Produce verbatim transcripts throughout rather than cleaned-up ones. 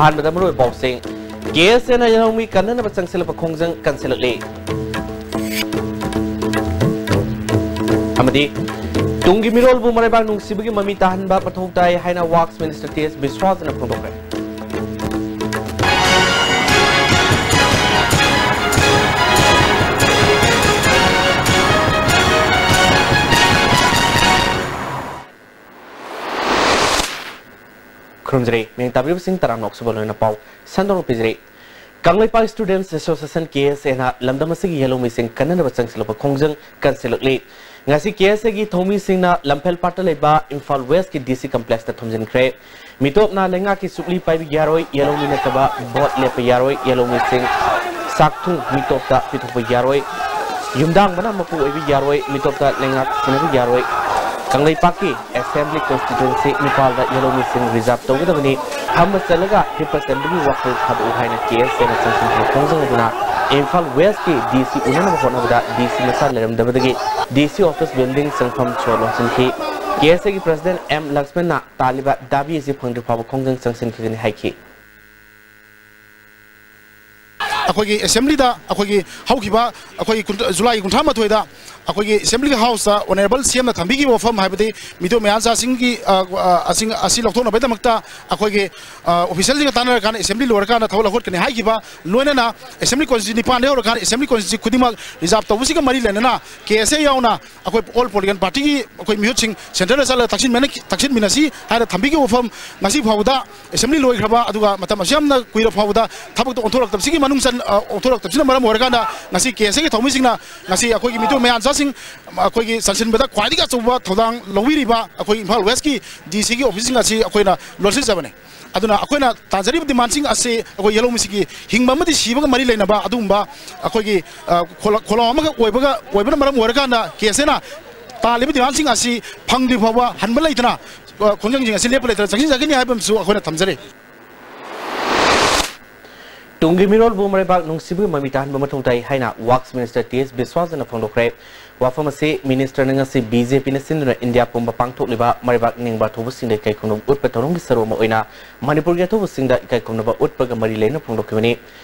ꯑꯍꯥꯟꯕꯗ ꯃꯔꯨꯑꯣꯏꯕ ꯄꯥꯎꯁꯤꯡ꯫ ꯀꯦ ꯑꯦꯁ ꯑꯦꯅ ꯌꯦꯜꯍꯧꯃꯤ ꯀꯟꯅꯅꯕ ꯆꯪꯁꯤꯜꯂꯛꯄ ꯈꯣꯡꯖꯪ ꯀꯟꯁꯤꯜꯂꯛꯂꯤ꯫ ꯑꯃꯗꯤ ꯇꯨꯡꯒꯤ ꯃꯤꯔꯣꯜꯕꯨ ꯃꯔꯩꯕꯥꯛ ꯅꯨꯡꯁꯤꯕꯒꯤ ꯃꯃꯤ ꯇꯥꯍꯟꯕ ꯃꯊꯧ ꯇꯥꯏ ꯍꯥꯏꯅ ꯋꯥꯛꯁ ꯃꯤꯅꯤꯁꯇꯔ ꯇꯤ ꯑꯦꯁ ꯕꯤꯁ꯭ꯋꯥꯁꯅ ꯐꯣꯡꯗꯣꯛꯈ꯭ꯔꯦ꯫ ꯈꯨꯔꯨꯝꯖꯔꯤ꯫ ꯃꯤꯡ ꯇꯥꯕꯤꯕꯁꯤꯡ ꯇꯔꯥꯝꯅ ꯑꯣꯛꯆꯕ ꯂꯣꯏꯅ ꯄꯥꯎ ꯁꯟꯗꯣꯛꯅ ꯄꯤꯖꯔꯤ꯫ ꯀꯪꯂꯩꯄꯥꯛ Students Association, ꯀꯦ ꯑꯦꯁ ꯑꯦꯅ ꯂꯝꯗꯝ ꯑꯁꯤꯒꯤ ꯌꯦꯜꯍꯧꯃꯤꯁꯤꯡ ꯀꯟꯅꯅꯕ ꯆꯪꯁꯤꯜꯂꯛꯄ ꯈꯣꯡꯖꯪ ꯀꯟꯁꯤꯜꯂꯛꯂꯤ꯫ ꯉꯁꯤ ꯀꯦ ꯑꯦꯁ ꯑꯦꯒꯤ ꯊꯧꯃꯤꯁꯤꯡꯅ ꯂꯝꯐꯦꯜ ꯄꯥꯠꯇ ꯂꯩꯕ ꯏꯝꯐꯥꯜ ꯋꯦꯁꯀꯤ ꯗꯤ ꯁꯤ ꯀꯝꯄ꯭ꯂꯦꯛꯁꯇ ꯊꯣꯝꯖꯤꯟꯈ꯭ꯔꯦ꯫ ꯃꯤꯇꯣꯞꯅ ꯂꯩꯉꯥꯛꯀꯤ ꯆꯨꯞꯂꯤ ꯄꯥꯏꯕ ꯌꯥꯔꯣꯏ, ꯌꯦꯜꯍꯧꯃꯤ ꯅꯠꯇꯕ ꯚꯣꯠ ꯂꯦꯞꯄ ꯌꯥꯔꯣꯏ, ꯌꯦꯜꯍꯧꯃꯤꯁꯤꯡ ꯆꯥꯛꯊꯨꯡ ꯃꯤꯇꯣꯞꯇ ꯄꯤꯊꯣꯛꯄ ꯌꯥꯔꯣꯏ, ꯌꯨꯝꯗꯥꯡꯕꯅ ꯃꯄꯨ ꯑꯣꯏꯕ ꯌꯥꯔꯣꯏ, ꯃꯤꯇꯣꯞꯇ ꯂꯩꯉꯥꯛ ꯁꯤꯟꯅꯕ ꯌꯥꯔꯣꯏ꯫ ꯀꯪꯂꯩꯄꯥꯛꯀꯤ Assembly Constituency ꯅꯤꯄꯥꯜꯗ ꯌꯦꯜꯍꯧꯃꯤꯁꯤꯡ reserve ꯇꯧꯒꯗꯕꯅꯤ꯫ ꯐꯝꯕ ꯆꯠꯂꯒ ꯍꯤꯞꯄ ꯆꯟꯕꯒꯤ ꯋꯥꯈꯜ ꯊꯥꯗꯣꯛꯎ ꯍꯥꯏꯅ ꯀꯦ ꯑꯦꯁ ꯑꯦꯅ ꯆꯪꯁꯤꯟꯈꯤꯕ ꯈꯣꯡꯖꯪ ꯑꯗꯨꯅ ꯏꯝꯐꯥꯜ ꯋꯦꯁꯀꯤ ꯗꯤ ꯁꯤ ꯎꯅꯅꯕ ꯍꯣꯠꯅꯕꯗ ꯗꯤ ꯁꯤ ꯃꯁꯥ ꯂꯩꯔꯝꯗꯕꯗꯒꯤ ꯗꯤ ꯁꯤ ꯑꯣꯐꯤꯁ ꯕꯤꯜꯗꯤꯡ ꯆꯪꯐꯝ ꯁꯣ ꯂꯣꯟꯁꯤꯟꯈꯤ꯫ ꯀꯦ ꯑꯦꯁ ꯑꯦꯒꯤ President ꯑꯦꯝ ꯂꯛꯁꯃꯟꯅ ꯇꯥꯜꯂꯤꯕ ꯗꯥꯕꯤ ꯑꯁꯤ ꯐꯪꯗ꯭ꯔꯤ ꯐꯥꯎꯕ ꯈꯣꯡꯖꯪ ꯆꯪꯁꯤꯟꯈꯤꯒꯅꯤ ꯍꯥꯏꯈꯤ꯫ ꯑꯩꯈꯣꯏꯒꯤ Assemblyꯗ ꯑꯩꯈꯣꯏꯒꯤ ꯍꯧꯈꯤꯕ ꯑꯩꯈꯣꯏꯒꯤ ꯀꯨꯟ-, ꯖꯨꯂꯥꯏꯒꯤ ꯀꯨꯟꯊ꯭ꯔꯥ ꯃꯥꯊꯣꯏꯗ ꯑꯩꯈꯣꯏꯒꯤ Assemblyꯒꯤ Houseꯇ Honourable ꯁꯤ ꯑꯦꯝꯅ ꯊꯝꯕꯤꯈꯤꯕ ꯋꯥꯐꯝ, ꯍꯥꯏꯕꯗꯤ ꯃꯤꯇꯣꯞ ꯃꯌꯥꯟꯆꯥꯁꯤꯡꯒꯤ, ꯑ, ꯑ, ꯑꯁꯤꯡ-, ꯑꯁꯤ ꯂꯧꯊꯣꯛꯅꯕꯒꯤꯗꯃꯛꯇ ꯑꯩꯈꯣꯏꯒꯤ, ꯑ, officialꯁꯤꯡꯒ ꯇꯥꯟꯅꯔꯀꯥꯟꯗ Assembly ꯂꯣꯏꯔꯀꯥꯟꯗ ꯊꯕꯛ ꯂꯧꯈꯠꯀꯅꯤ ꯍꯥꯏꯈꯤꯕ, ꯂꯣꯏꯅꯅ Assembly Constituency ꯅꯤꯄꯥꯟꯗꯒꯤ ꯍꯧꯔꯀꯥꯟꯗ Assembly Constituency ꯈꯨꯗꯤꯡꯃꯛ reserve ꯇꯧꯕꯁꯤꯒ ꯃꯔꯤ ꯂꯩꯅꯅ ꯀꯦ ꯑꯦꯁ ꯑꯦ ꯌꯥꯎꯅ ꯑꯩꯈꯣꯏ all political partyꯒꯤ ꯑꯩꯈꯣꯏ ꯃꯤꯍꯨꯠꯁꯤꯡ centreꯗ ꯆꯠꯂꯒ ꯇꯛꯁꯤꯟꯃꯤꯟꯅ-, ꯇꯛꯁꯤꯟꯃꯤꯟꯅꯁꯤ ꯍꯥꯏꯅ ꯊꯝꯕꯤꯈꯤꯕ ꯋꯥꯐꯝ ꯉꯁꯤ ꯐꯥꯎꯕꯗ Assembly ꯂꯣꯏꯈ꯭ꯔꯕ, ꯑꯗꯨꯒ ꯃꯇꯝ ꯑꯁꯨꯛ ꯌꯥꯝꯅ ꯀꯨꯏꯔꯕ ꯐꯥꯎꯕꯗ ꯊꯕꯛꯇ ꯑꯣꯟꯊꯣꯔꯛꯇꯕꯁꯤꯒꯤ ꯃꯅꯨꯡ ꯆꯟ-, ꯑ, ꯑꯣꯟꯊꯣꯔꯛꯇꯕꯁꯤꯅ ꯃꯔꯝ ꯑꯣꯏꯔꯀꯥꯟꯗ ꯉꯁꯤ ꯀꯦ ꯑꯦꯁ ꯑꯦꯒꯤ ꯊꯧꯃꯤꯁꯤꯡꯅ ꯉꯁꯤ ꯑꯩꯈꯣꯏꯒꯤ ꯃꯤꯇꯣꯞ ꯃꯌꯥꯟꯆꯥꯁꯤꯡ ꯑꯩꯈꯣꯏꯒꯤ ꯆꯟꯁꯤꯟꯕꯗ ꯈ꯭ꯋꯥꯏꯗꯒꯤ ꯑꯆꯧꯕ ꯊꯧꯗꯥꯡ ꯂꯧꯕꯤꯔꯤꯕ ꯑꯩꯈꯣꯏ ꯏꯝꯐꯥꯜ ꯋꯦꯁꯀꯤ ꯗꯤ ꯁꯤꯒꯤ officeꯁꯤꯡ ꯑꯁꯤ ꯑꯩꯈꯣꯏꯅ ꯂꯣꯟꯁꯤꯟꯖꯕꯅꯤ꯫ ꯑꯗꯨꯅ ꯑꯩꯈꯣꯏꯅ ꯇꯥꯟꯖꯔꯤꯕ demandꯁꯤꯡ ꯑꯁꯤ ꯑꯩꯈꯣꯏ ꯌꯦꯜꯍꯧꯃꯤꯁꯤꯡꯒꯤ ꯍꯤꯡꯕ ꯑꯃꯗꯤ ꯁꯤꯕꯒ ꯃꯔꯤ ꯂꯩꯅꯕ ꯑꯗꯨꯒꯨꯝꯕ ꯑꯩꯈꯣꯏꯒꯤ, ꯑ, ꯈꯣꯜꯂꯥꯎ-, ꯈꯣꯜꯂꯥꯎ ꯑꯃꯈꯛ ꯑꯣꯏꯕꯒ, ꯑꯣꯏꯕꯅ ꯃꯔꯝ ꯑꯣꯏꯔꯀꯥꯟꯗ ꯀꯦ ꯑꯦꯁ ꯑꯦꯅ ꯇꯥꯜꯂꯤꯕ demandꯁꯤꯡ ꯑꯁꯤ ꯐꯪꯗ꯭ꯔꯤ ꯐꯥꯎꯕ ꯍꯟꯕ ꯂꯩꯇꯅ, ꯑ, ꯈꯣꯡꯖꯪꯁꯤꯡ ꯑꯁꯤ ꯂꯦꯞꯄ ꯂꯩꯇꯅ ꯆꯪꯁꯤꯟꯖꯒꯅꯤ ꯍꯥꯏꯕ ꯑꯃꯁꯨ ꯑꯩꯈꯣꯏꯅ ꯊꯝꯖꯔꯤ꯫ ꯇꯨꯡꯒꯤ ꯃꯤꯔꯣꯜꯕꯨ ꯃꯔꯩꯕꯥꯛ ꯅꯨꯡꯁꯤꯕꯒꯤ ꯃꯃꯤ ꯇꯥꯍꯟꯕ ꯃꯊꯧ ꯇꯥꯏ ꯍꯥꯏꯅ ꯋꯥꯛꯁ ꯃꯤꯅꯤꯁꯇꯔ ꯇꯤ ꯑꯦꯁ ꯕꯤꯁ꯭ꯋꯥꯁꯅ ꯐꯣꯡꯗꯣꯛꯈ꯭ꯔꯦ꯫ ꯋꯥꯐꯝ ꯑꯁꯤ ꯃꯤꯅꯤꯁꯇꯔꯅ ꯉꯁꯤ ꯕꯤ ꯖꯦ ꯄꯤꯅ ꯁꯤꯟꯗꯨꯅ ꯏꯟꯗꯤꯌꯥ ꯄꯨꯝꯕ ꯄꯥꯡꯊꯣꯛꯂꯤꯕ ꯃꯔꯩꯕꯥꯛ ꯅꯤꯡꯕ ꯑꯊꯧꯕꯁꯤꯡꯗ ꯏꯀꯥꯏ ꯈꯨꯝꯅꯕ ꯎꯠꯄ ꯊꯧꯔꯝꯒꯤ ꯁꯔꯨꯛ ꯑꯃ ꯑꯣꯏꯅ ꯃꯅꯤꯄꯨꯔꯒꯤ ꯑꯊꯧꯕꯁꯤꯡꯗ ꯏꯀꯥꯏ ꯈꯨꯝꯅꯕ ꯎꯠꯄꯒ ꯃꯔꯤ ꯂꯩꯅꯅ ꯐꯣꯡꯗꯣꯛꯈꯤꯕꯅꯤ꯫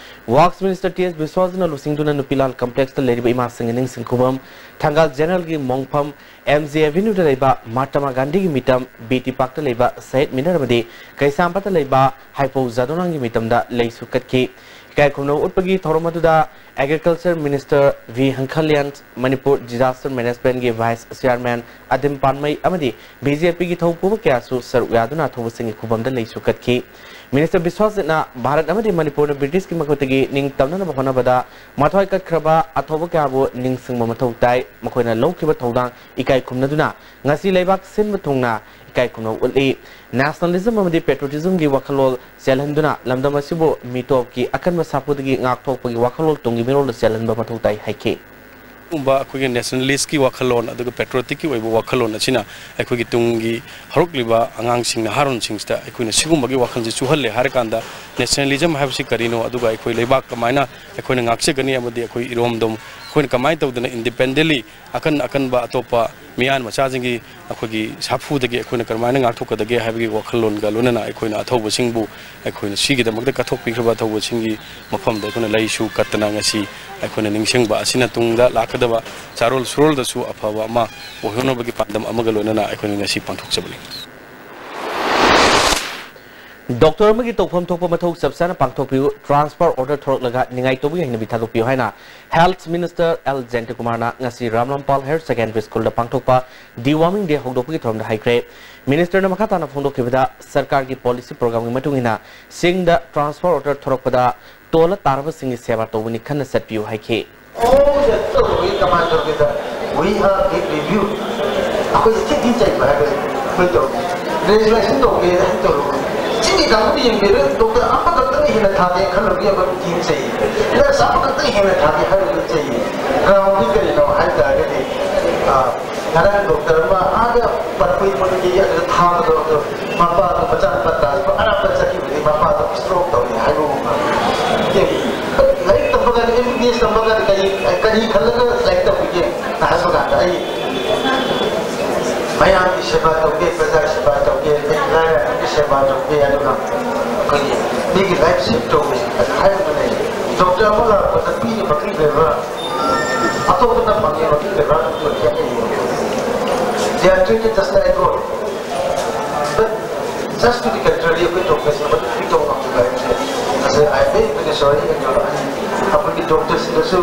ꯋꯥꯛꯁ ꯃꯤꯅꯤꯁꯇꯔ ꯇꯤ ꯑꯦꯁ ꯕꯤꯁ꯭ꯋꯥꯁꯅ ꯂꯨꯆꯤꯡꯗꯨꯅ ꯅꯨꯄꯤꯂꯥꯜ ꯀꯝꯄ꯭ꯂꯦꯛꯁꯇ ꯂꯩꯔꯤꯕ ꯏꯃꯥꯁꯤꯡꯒꯤ ꯅꯤꯡꯁꯤꯡ ꯈꯨꯕꯝ, ꯊꯪꯒꯥꯜ ꯖꯦꯅꯔꯦꯜꯒꯤ ꯃꯣꯡꯐꯝ, ꯑꯦꯝ ꯖꯤ ꯑꯦꯚꯦꯅ꯭ꯌꯨꯗ ꯂꯩꯕ ꯃꯍꯥꯇꯃꯥ ꯒꯥꯟꯙꯤꯒꯤ ꯃꯤꯇꯝ, ꯕꯤ ꯇꯤ ꯄꯥꯔꯛꯇ ꯂꯩꯕ ꯁꯍꯤꯗ ꯃꯤꯅꯔ ꯑꯃꯗꯤ ꯀꯩꯁꯥꯝꯄꯥꯠꯇ ꯂꯩꯕ ꯍꯥꯏꯄꯧ ꯖꯥꯗꯣꯅꯥꯝꯒꯤ ꯃꯤꯇꯝꯗ ꯂꯩꯁꯨ ꯀꯠꯈꯤ꯫ ꯏꯀꯥꯏ ꯈꯨꯝꯅꯕ ꯎꯠꯄꯒꯤ ꯊꯧꯔꯝ ꯑꯗꯨꯗ agriculture minister V Hangkhalian, Manipur disaster ꯃꯦꯅꯦꯖꯃꯦꯟꯠꯒꯤ ꯚꯥꯏꯁ ꯆꯤꯌꯥꯔꯃꯦꯟ ꯑꯗꯤꯝ ꯄꯥꯟꯃꯩ ꯑꯃꯗꯤ ꯕꯤ ꯖꯦ ꯄꯤꯒꯤ ꯊꯧ ꯄꯨꯕ ꯀꯌꯥꯁꯨ ꯁꯔꯨꯛ ꯌꯥꯗꯨꯅ ꯑꯊꯧꯕꯁꯤꯡꯒꯤ ꯈꯨꯕꯝꯗ ꯂꯩꯁꯨ ꯀꯠꯈꯤ꯫ ꯃꯤꯅꯤꯁꯇꯔ ꯕꯤꯁ꯭ꯋꯥꯁꯖꯤꯠꯅ ꯚꯥꯔꯠ ꯑꯃꯗꯤ ꯃꯅꯤꯄꯨꯔꯅ ꯕ꯭ꯔꯤꯇꯤꯁꯀꯤ ꯃꯈꯨꯠꯇꯒꯤ ꯅꯤꯡꯇꯝꯅꯅꯕ ꯍꯣꯠꯅꯕꯗ ꯃꯊ꯭ꯋꯥꯏ ꯀꯠꯈ꯭ꯔꯕ ꯑꯊꯧꯕ ꯀꯌꯥꯕꯨ ꯅꯤꯡꯁꯤꯡꯕ ꯃꯊꯧ ꯇꯥꯏ꯫ ꯃꯈꯣꯏꯅ ꯂꯧꯈꯤꯕ ꯊꯧꯗꯥꯡ ꯏꯀꯥꯏ ꯈꯨꯝꯅꯗꯨꯅ ꯉꯁꯤ ꯂꯩꯕꯥꯛ ꯁꯤꯟꯕ ꯊꯨꯡꯅ ꯏꯀꯥꯏ ꯈꯨꯝꯅꯕ ꯎꯠꯂꯤ꯫ ꯅꯦꯁꯅꯦꯂꯤꯖꯝ ꯑꯃꯗꯤ ꯄꯦꯇ꯭ꯔꯣꯇꯤꯖꯝꯒꯤ ꯋꯥꯈꯜꯂꯣꯟ ꯆꯦꯜꯍꯟꯗꯨꯅ ꯂꯝꯗꯝ ꯑꯁꯤꯕꯨ ꯃꯤꯇꯣꯞꯀꯤ ꯑꯀꯟꯕ ꯁꯥꯐꯨꯗꯒꯤ ꯉꯥꯛꯊꯣꯛꯄꯒꯤ ꯋꯥꯈꯜꯂꯣꯟ ꯇꯨꯡꯒꯤ ꯃꯤꯔꯣꯜꯗ ꯆꯦꯜꯍꯟꯕ ꯃꯊꯧ ꯇꯥꯏ ꯍꯥꯏꯈꯤ꯫ ꯑꯗꯨꯒꯨꯝꯕ ꯑꯩꯈꯣꯏꯒꯤ ꯅꯦꯁꯅꯦꯂꯤꯁ꯭ꯠꯀꯤ ꯋꯥꯈꯜꯂꯣꯟ ꯑꯗꯨꯒ ꯄꯦꯇ꯭ꯔꯣꯇꯤꯛꯀꯤ ꯑꯣꯏꯕ ꯋꯥꯈꯜꯂꯣꯟ ꯑꯁꯤꯅ ꯑꯩꯈꯣꯏꯒꯤ ꯇꯨꯡꯒꯤ ꯍꯧꯔꯛꯂꯤꯕ ꯑꯉꯥꯡꯁꯤꯡ, ꯅꯍꯥꯔꯣꯟꯁꯤꯡꯁꯤꯗ ꯑꯩꯈꯣꯏꯅ ꯁꯤꯒꯨꯝꯕꯒꯤ ꯋꯥꯈꯜꯁꯦ ꯆꯨꯍꯜꯂꯦ ꯍꯥꯏꯔꯀꯥꯟꯗ ꯅꯦꯁꯅꯦꯂꯤꯖꯝ ꯍꯥꯏꯕꯁꯤ ꯀꯔꯤꯅꯣ, ꯑꯗꯨꯒ ꯑꯩꯈꯣꯏ ꯂꯩꯕꯥꯛ ꯀꯃꯥꯏꯅ ꯑꯩꯈꯣꯏꯅ ꯉꯥꯛꯆꯒꯅꯤ ꯑꯃꯗꯤ ꯑꯩꯈꯣꯏ ꯏꯔꯣꯝꯗꯣꯝ ꯑꯩꯈꯣꯏꯅ ꯀꯃꯥꯏꯅ ꯇꯧꯗꯅ ꯏꯟꯗꯤꯄꯦꯟꯗꯦꯟꯂꯤ ꯑꯀꯟ ꯑꯀꯟꯕ ꯑꯇꯣꯞꯄ ꯃꯤꯌꯥꯟ ꯃꯆꯥꯁꯤꯡꯒꯤ ꯑꯩꯈꯣꯏꯒꯤ ꯁꯥꯐꯨꯗꯒꯤ ꯑꯩꯈꯣꯏꯅ ꯀꯔꯝꯍꯥꯏꯅ ꯉꯥꯛꯊꯣꯛꯀꯗꯒꯦ ꯍꯥꯏꯕꯒꯤ ꯋꯥꯈꯜꯂꯣꯟꯒ ꯂꯣꯏꯅꯅ ꯑꯩꯈꯣꯏꯅ ꯑꯊꯧꯕꯁꯤꯡꯕꯨ, ꯑꯩꯈꯣꯏꯅ ꯁꯤꯒꯤꯗꯃꯛꯇ ꯀꯠꯊꯣꯛꯄꯤꯈ꯭ꯔꯕ ꯑꯊꯧꯕꯁꯤꯡꯒꯤ ꯃꯐꯝꯗ ꯑꯩꯈꯣꯏꯅ ꯂꯩꯁꯨ ꯀꯠꯇꯅ ꯉꯁꯤ ꯑꯩꯈꯣꯏꯅ ꯅꯤꯡꯁꯤꯡꯕ ꯑꯁꯤꯅ ꯇꯨꯡꯗ ꯂꯥꯛꯀꯗꯕ ꯆꯥꯔꯣꯜ ꯁꯨꯔꯣꯜꯗꯁꯨ ꯑꯐꯕ ꯑꯃ ꯑꯣꯏꯍꯧꯅꯕꯒꯤ ꯄꯥꯟꯗꯝ ꯑꯃꯒ ꯂꯣꯏꯅꯅ ꯑꯩꯈꯣꯏꯅ ꯉꯁꯤ ꯄꯥꯡꯊꯣꯛꯆꯕꯅꯤ꯫ ꯗꯣꯛꯇꯔ ꯑꯃꯒꯤ ꯇꯧꯐꯝ ꯊꯣꯛꯄ ꯃꯊꯧ ꯆꯞ ꯆꯥꯅ ꯄꯥꯡꯊꯣꯛꯄꯤꯌꯨ, ꯇ꯭ꯔꯥꯟꯁꯐꯔ ꯑꯣꯔꯗꯔ ꯊꯣꯔꯛꯂꯒ ꯅꯤꯡꯉꯥꯏ ꯇꯧꯕꯒꯤ ꯍꯩꯅꯕꯤ ꯊꯥꯗꯣꯛꯄꯤꯌꯨ ꯍꯥꯏꯅ ꯍꯦꯜꯊ ꯃꯤꯅꯤꯁꯇꯔ ꯑꯦꯜ ꯖꯌꯟꯇꯀꯨꯃꯥꯔꯅ ꯉꯁꯤ ꯔꯥꯝꯂꯝꯄꯥꯜ ꯍꯥꯌꯔ ꯁꯦꯀꯦꯟꯗꯔꯤ ꯁ꯭ꯀꯨꯜꯗ ꯄꯥꯡꯊꯣꯛꯄ ꯗꯤꯋꯥꯔꯃꯤꯡ ꯗꯦ ꯍꯧꯗꯣꯛꯄꯒꯤ ꯊꯧꯔꯝꯗ ꯍꯥꯏꯈ꯭ꯔꯦ꯫ ꯃꯤꯅꯤꯁꯇꯔꯅ ꯃꯈꯥ ꯇꯥꯅ ꯐꯣꯡꯗꯣꯛꯈꯤꯕꯗ, ꯁꯔꯀꯥꯔꯒꯤ ꯄꯣꯂꯤꯁꯤ ꯄ꯭ꯔꯣꯒ꯭ꯔꯥꯝꯒꯤ ꯃꯇꯨꯡ ꯏꯟꯅ ꯆꯤꯡꯗ ꯇ꯭ꯔꯥꯟꯁꯐꯔ ꯑꯣꯔꯗꯔ ꯊꯣꯔꯛꯄꯗ ꯇꯣꯜꯂ ꯇꯥꯔꯕꯁꯤꯡꯒꯤ ꯁꯦꯕꯥ ꯇꯧꯕꯅꯤ ꯈꯟꯅ ꯆꯠꯄꯤꯌꯨ ꯍꯥꯏꯈꯤ꯫ ꯑꯣ, ꯁꯦ, ꯇꯧꯕꯒꯤ ꯀꯃꯥꯏꯅ ꯇꯧꯒꯦꯗ? We have big review. ꯑꯩꯈꯣꯏꯁꯦ ꯊꯤ ꯊꯤ ꯆꯩꯕ ꯍꯥꯏꯕ ꯑꯩꯈꯣꯏ ꯇꯧ꯫ ꯔꯦꯖꯤꯒꯅꯦꯁꯟ ꯇꯧꯒꯦ ꯍꯥꯏ ꯇꯧꯔꯨ꯫ ꯆꯤꯡꯒꯤ ꯀꯥꯡꯕꯨꯗꯤ ꯌꯦꯡꯕꯤꯔꯣ, ꯗꯣꯛꯇꯔ ꯑꯃꯈꯛꯇꯪ ꯍꯦꯟꯅ ꯊꯥꯒꯦ ꯈꯜꯂꯨꯕꯗꯤ ꯑꯩꯈꯣꯏ ꯊꯤ ꯆꯩ꯫ ꯅꯔꯁ ꯑꯃꯈꯛꯇꯪ ꯍꯦꯟꯅ ꯊꯥꯒꯦ ꯍꯥꯏꯔꯨꯕꯗꯤ ꯆꯩ꯫ ꯒ꯭ꯔꯥꯎꯟꯗꯤ ꯀꯔꯤꯅꯣ ꯍꯥꯏ ꯇꯥꯔꯒꯗꯤ, ꯑ, ꯉꯔꯥꯡ ꯗꯣꯛꯇꯔ ꯑꯃ ꯑꯥꯗ ꯄꯠꯄꯨꯏ ꯄꯨꯟꯒꯤ ꯑꯗꯨꯗ ꯊꯥꯕꯗꯣ, ꯑꯗꯣ ꯃꯄꯥꯗꯣ ꯃꯆꯥꯅꯨꯄꯥ ꯇ꯭ꯔꯥꯟꯁꯐꯔ ꯑꯔꯥꯞꯄ ꯆꯠꯈꯤꯕꯗꯒꯤ ꯃꯄꯥꯗꯣ ꯁ꯭ꯇ꯭ꯔꯣꯛ ꯇꯧꯔꯦ ꯍꯥꯏꯕꯒꯨꯝꯕ꯫ ꯇꯝꯕ ꯀꯥꯟꯗ ꯀꯔꯤ, ꯀꯔꯤ ꯈꯜꯂꯒ ꯂꯥꯏꯔꯤꯛ ꯇꯝꯕꯤꯒꯦ ꯍꯥꯏꯕ ꯀꯥꯟꯗ, ꯑꯩ ꯃꯌꯥꯝꯒꯤ ꯁꯦꯕꯥ ꯇꯧꯒꯦ, ꯄ꯭ꯔꯖꯥꯒꯤ ꯁꯦꯕꯥ ꯇꯧꯒꯦ, ꯂꯥꯏꯔꯕꯒꯤ ꯁꯦꯕꯥ ꯇꯧꯒꯦ, ꯑꯗꯨꯒ ꯑꯩꯈꯣꯏꯒꯤ ꯃꯤꯒꯤ ꯂꯥꯏꯐ ꯁꯦꯚ ꯇꯧꯒꯦ ꯍꯥꯏꯕꯗꯨꯅꯦ꯫ ꯗꯣꯛꯇꯔ ꯑꯃ ꯂꯥꯛꯄꯗ ꯄꯤꯅ ꯐꯪꯈꯤꯗ꯭ꯔꯤꯕ꯭ꯔꯥ, ꯑꯇꯣꯞꯄꯅ ꯐꯪꯉꯦ ꯐꯪꯈꯤꯗ꯭ꯔꯤꯕ꯭ꯔꯥ, ꯑꯗꯨ ꯈꯦꯠꯅꯩꯌꯦ꯫ They are treated just like God. But just to the contrary, ꯑꯩꯈꯣꯏ ꯗꯣꯛꯇꯔꯁꯤꯡ ꯑꯃ ꯇ꯭ꯔꯤꯠ ꯇꯧꯕ ꯉꯝꯗꯕ ꯍꯥꯏꯕꯁꯦ, ꯑꯁꯤ ꯑꯩ ꯕꯦꯔꯤ ꯁꯣꯔꯤ ꯑꯩꯈꯣꯏꯒꯤ ꯗꯣꯛꯇꯔꯁꯤꯡꯗꯁꯨ,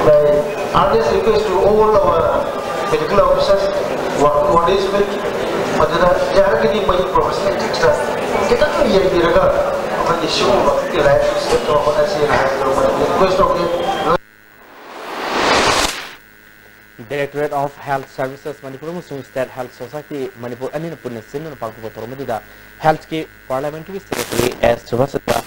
my earnest request to all our medical officers, working on this field, ꯃꯗꯨꯗ ꯌꯥꯔꯒꯗꯤ ꯃꯣꯏꯒꯤ ꯄ꯭ꯔꯣꯐꯦꯁꯅꯦꯜ ꯏꯊꯤꯛꯁꯇ ꯈꯤꯇꯪ ꯌꯦꯡꯕꯤꯔꯒ ꯑꯩꯈꯣꯏꯒꯤ ꯁꯤꯒꯨꯝꯕ ꯂꯥꯏꯐ ꯁꯦꯚ ꯇꯧꯅꯕ ꯍꯣꯠꯅꯁꯦꯅ ꯍꯥꯏꯕꯗꯨ ꯃꯗꯨ ꯔꯤꯀ꯭ꯋꯦꯁ ꯇꯧꯒꯦ꯫ Directorate of Health Services Manipur ꯑꯃꯁꯨꯡ State Health Society Manipur ꯑꯅꯤꯅ ꯄꯨꯟꯅ ꯁꯤꯟꯗꯨꯅ ꯄꯥꯡꯊꯣꯛꯄ ꯊꯧꯔꯝ ꯑꯗꯨꯗ Health ꯀꯤ Parliamentary Secretary ꯑꯦꯁ ꯁꯨꯚꯥꯁ ꯆꯟꯗ꯭ꯔ,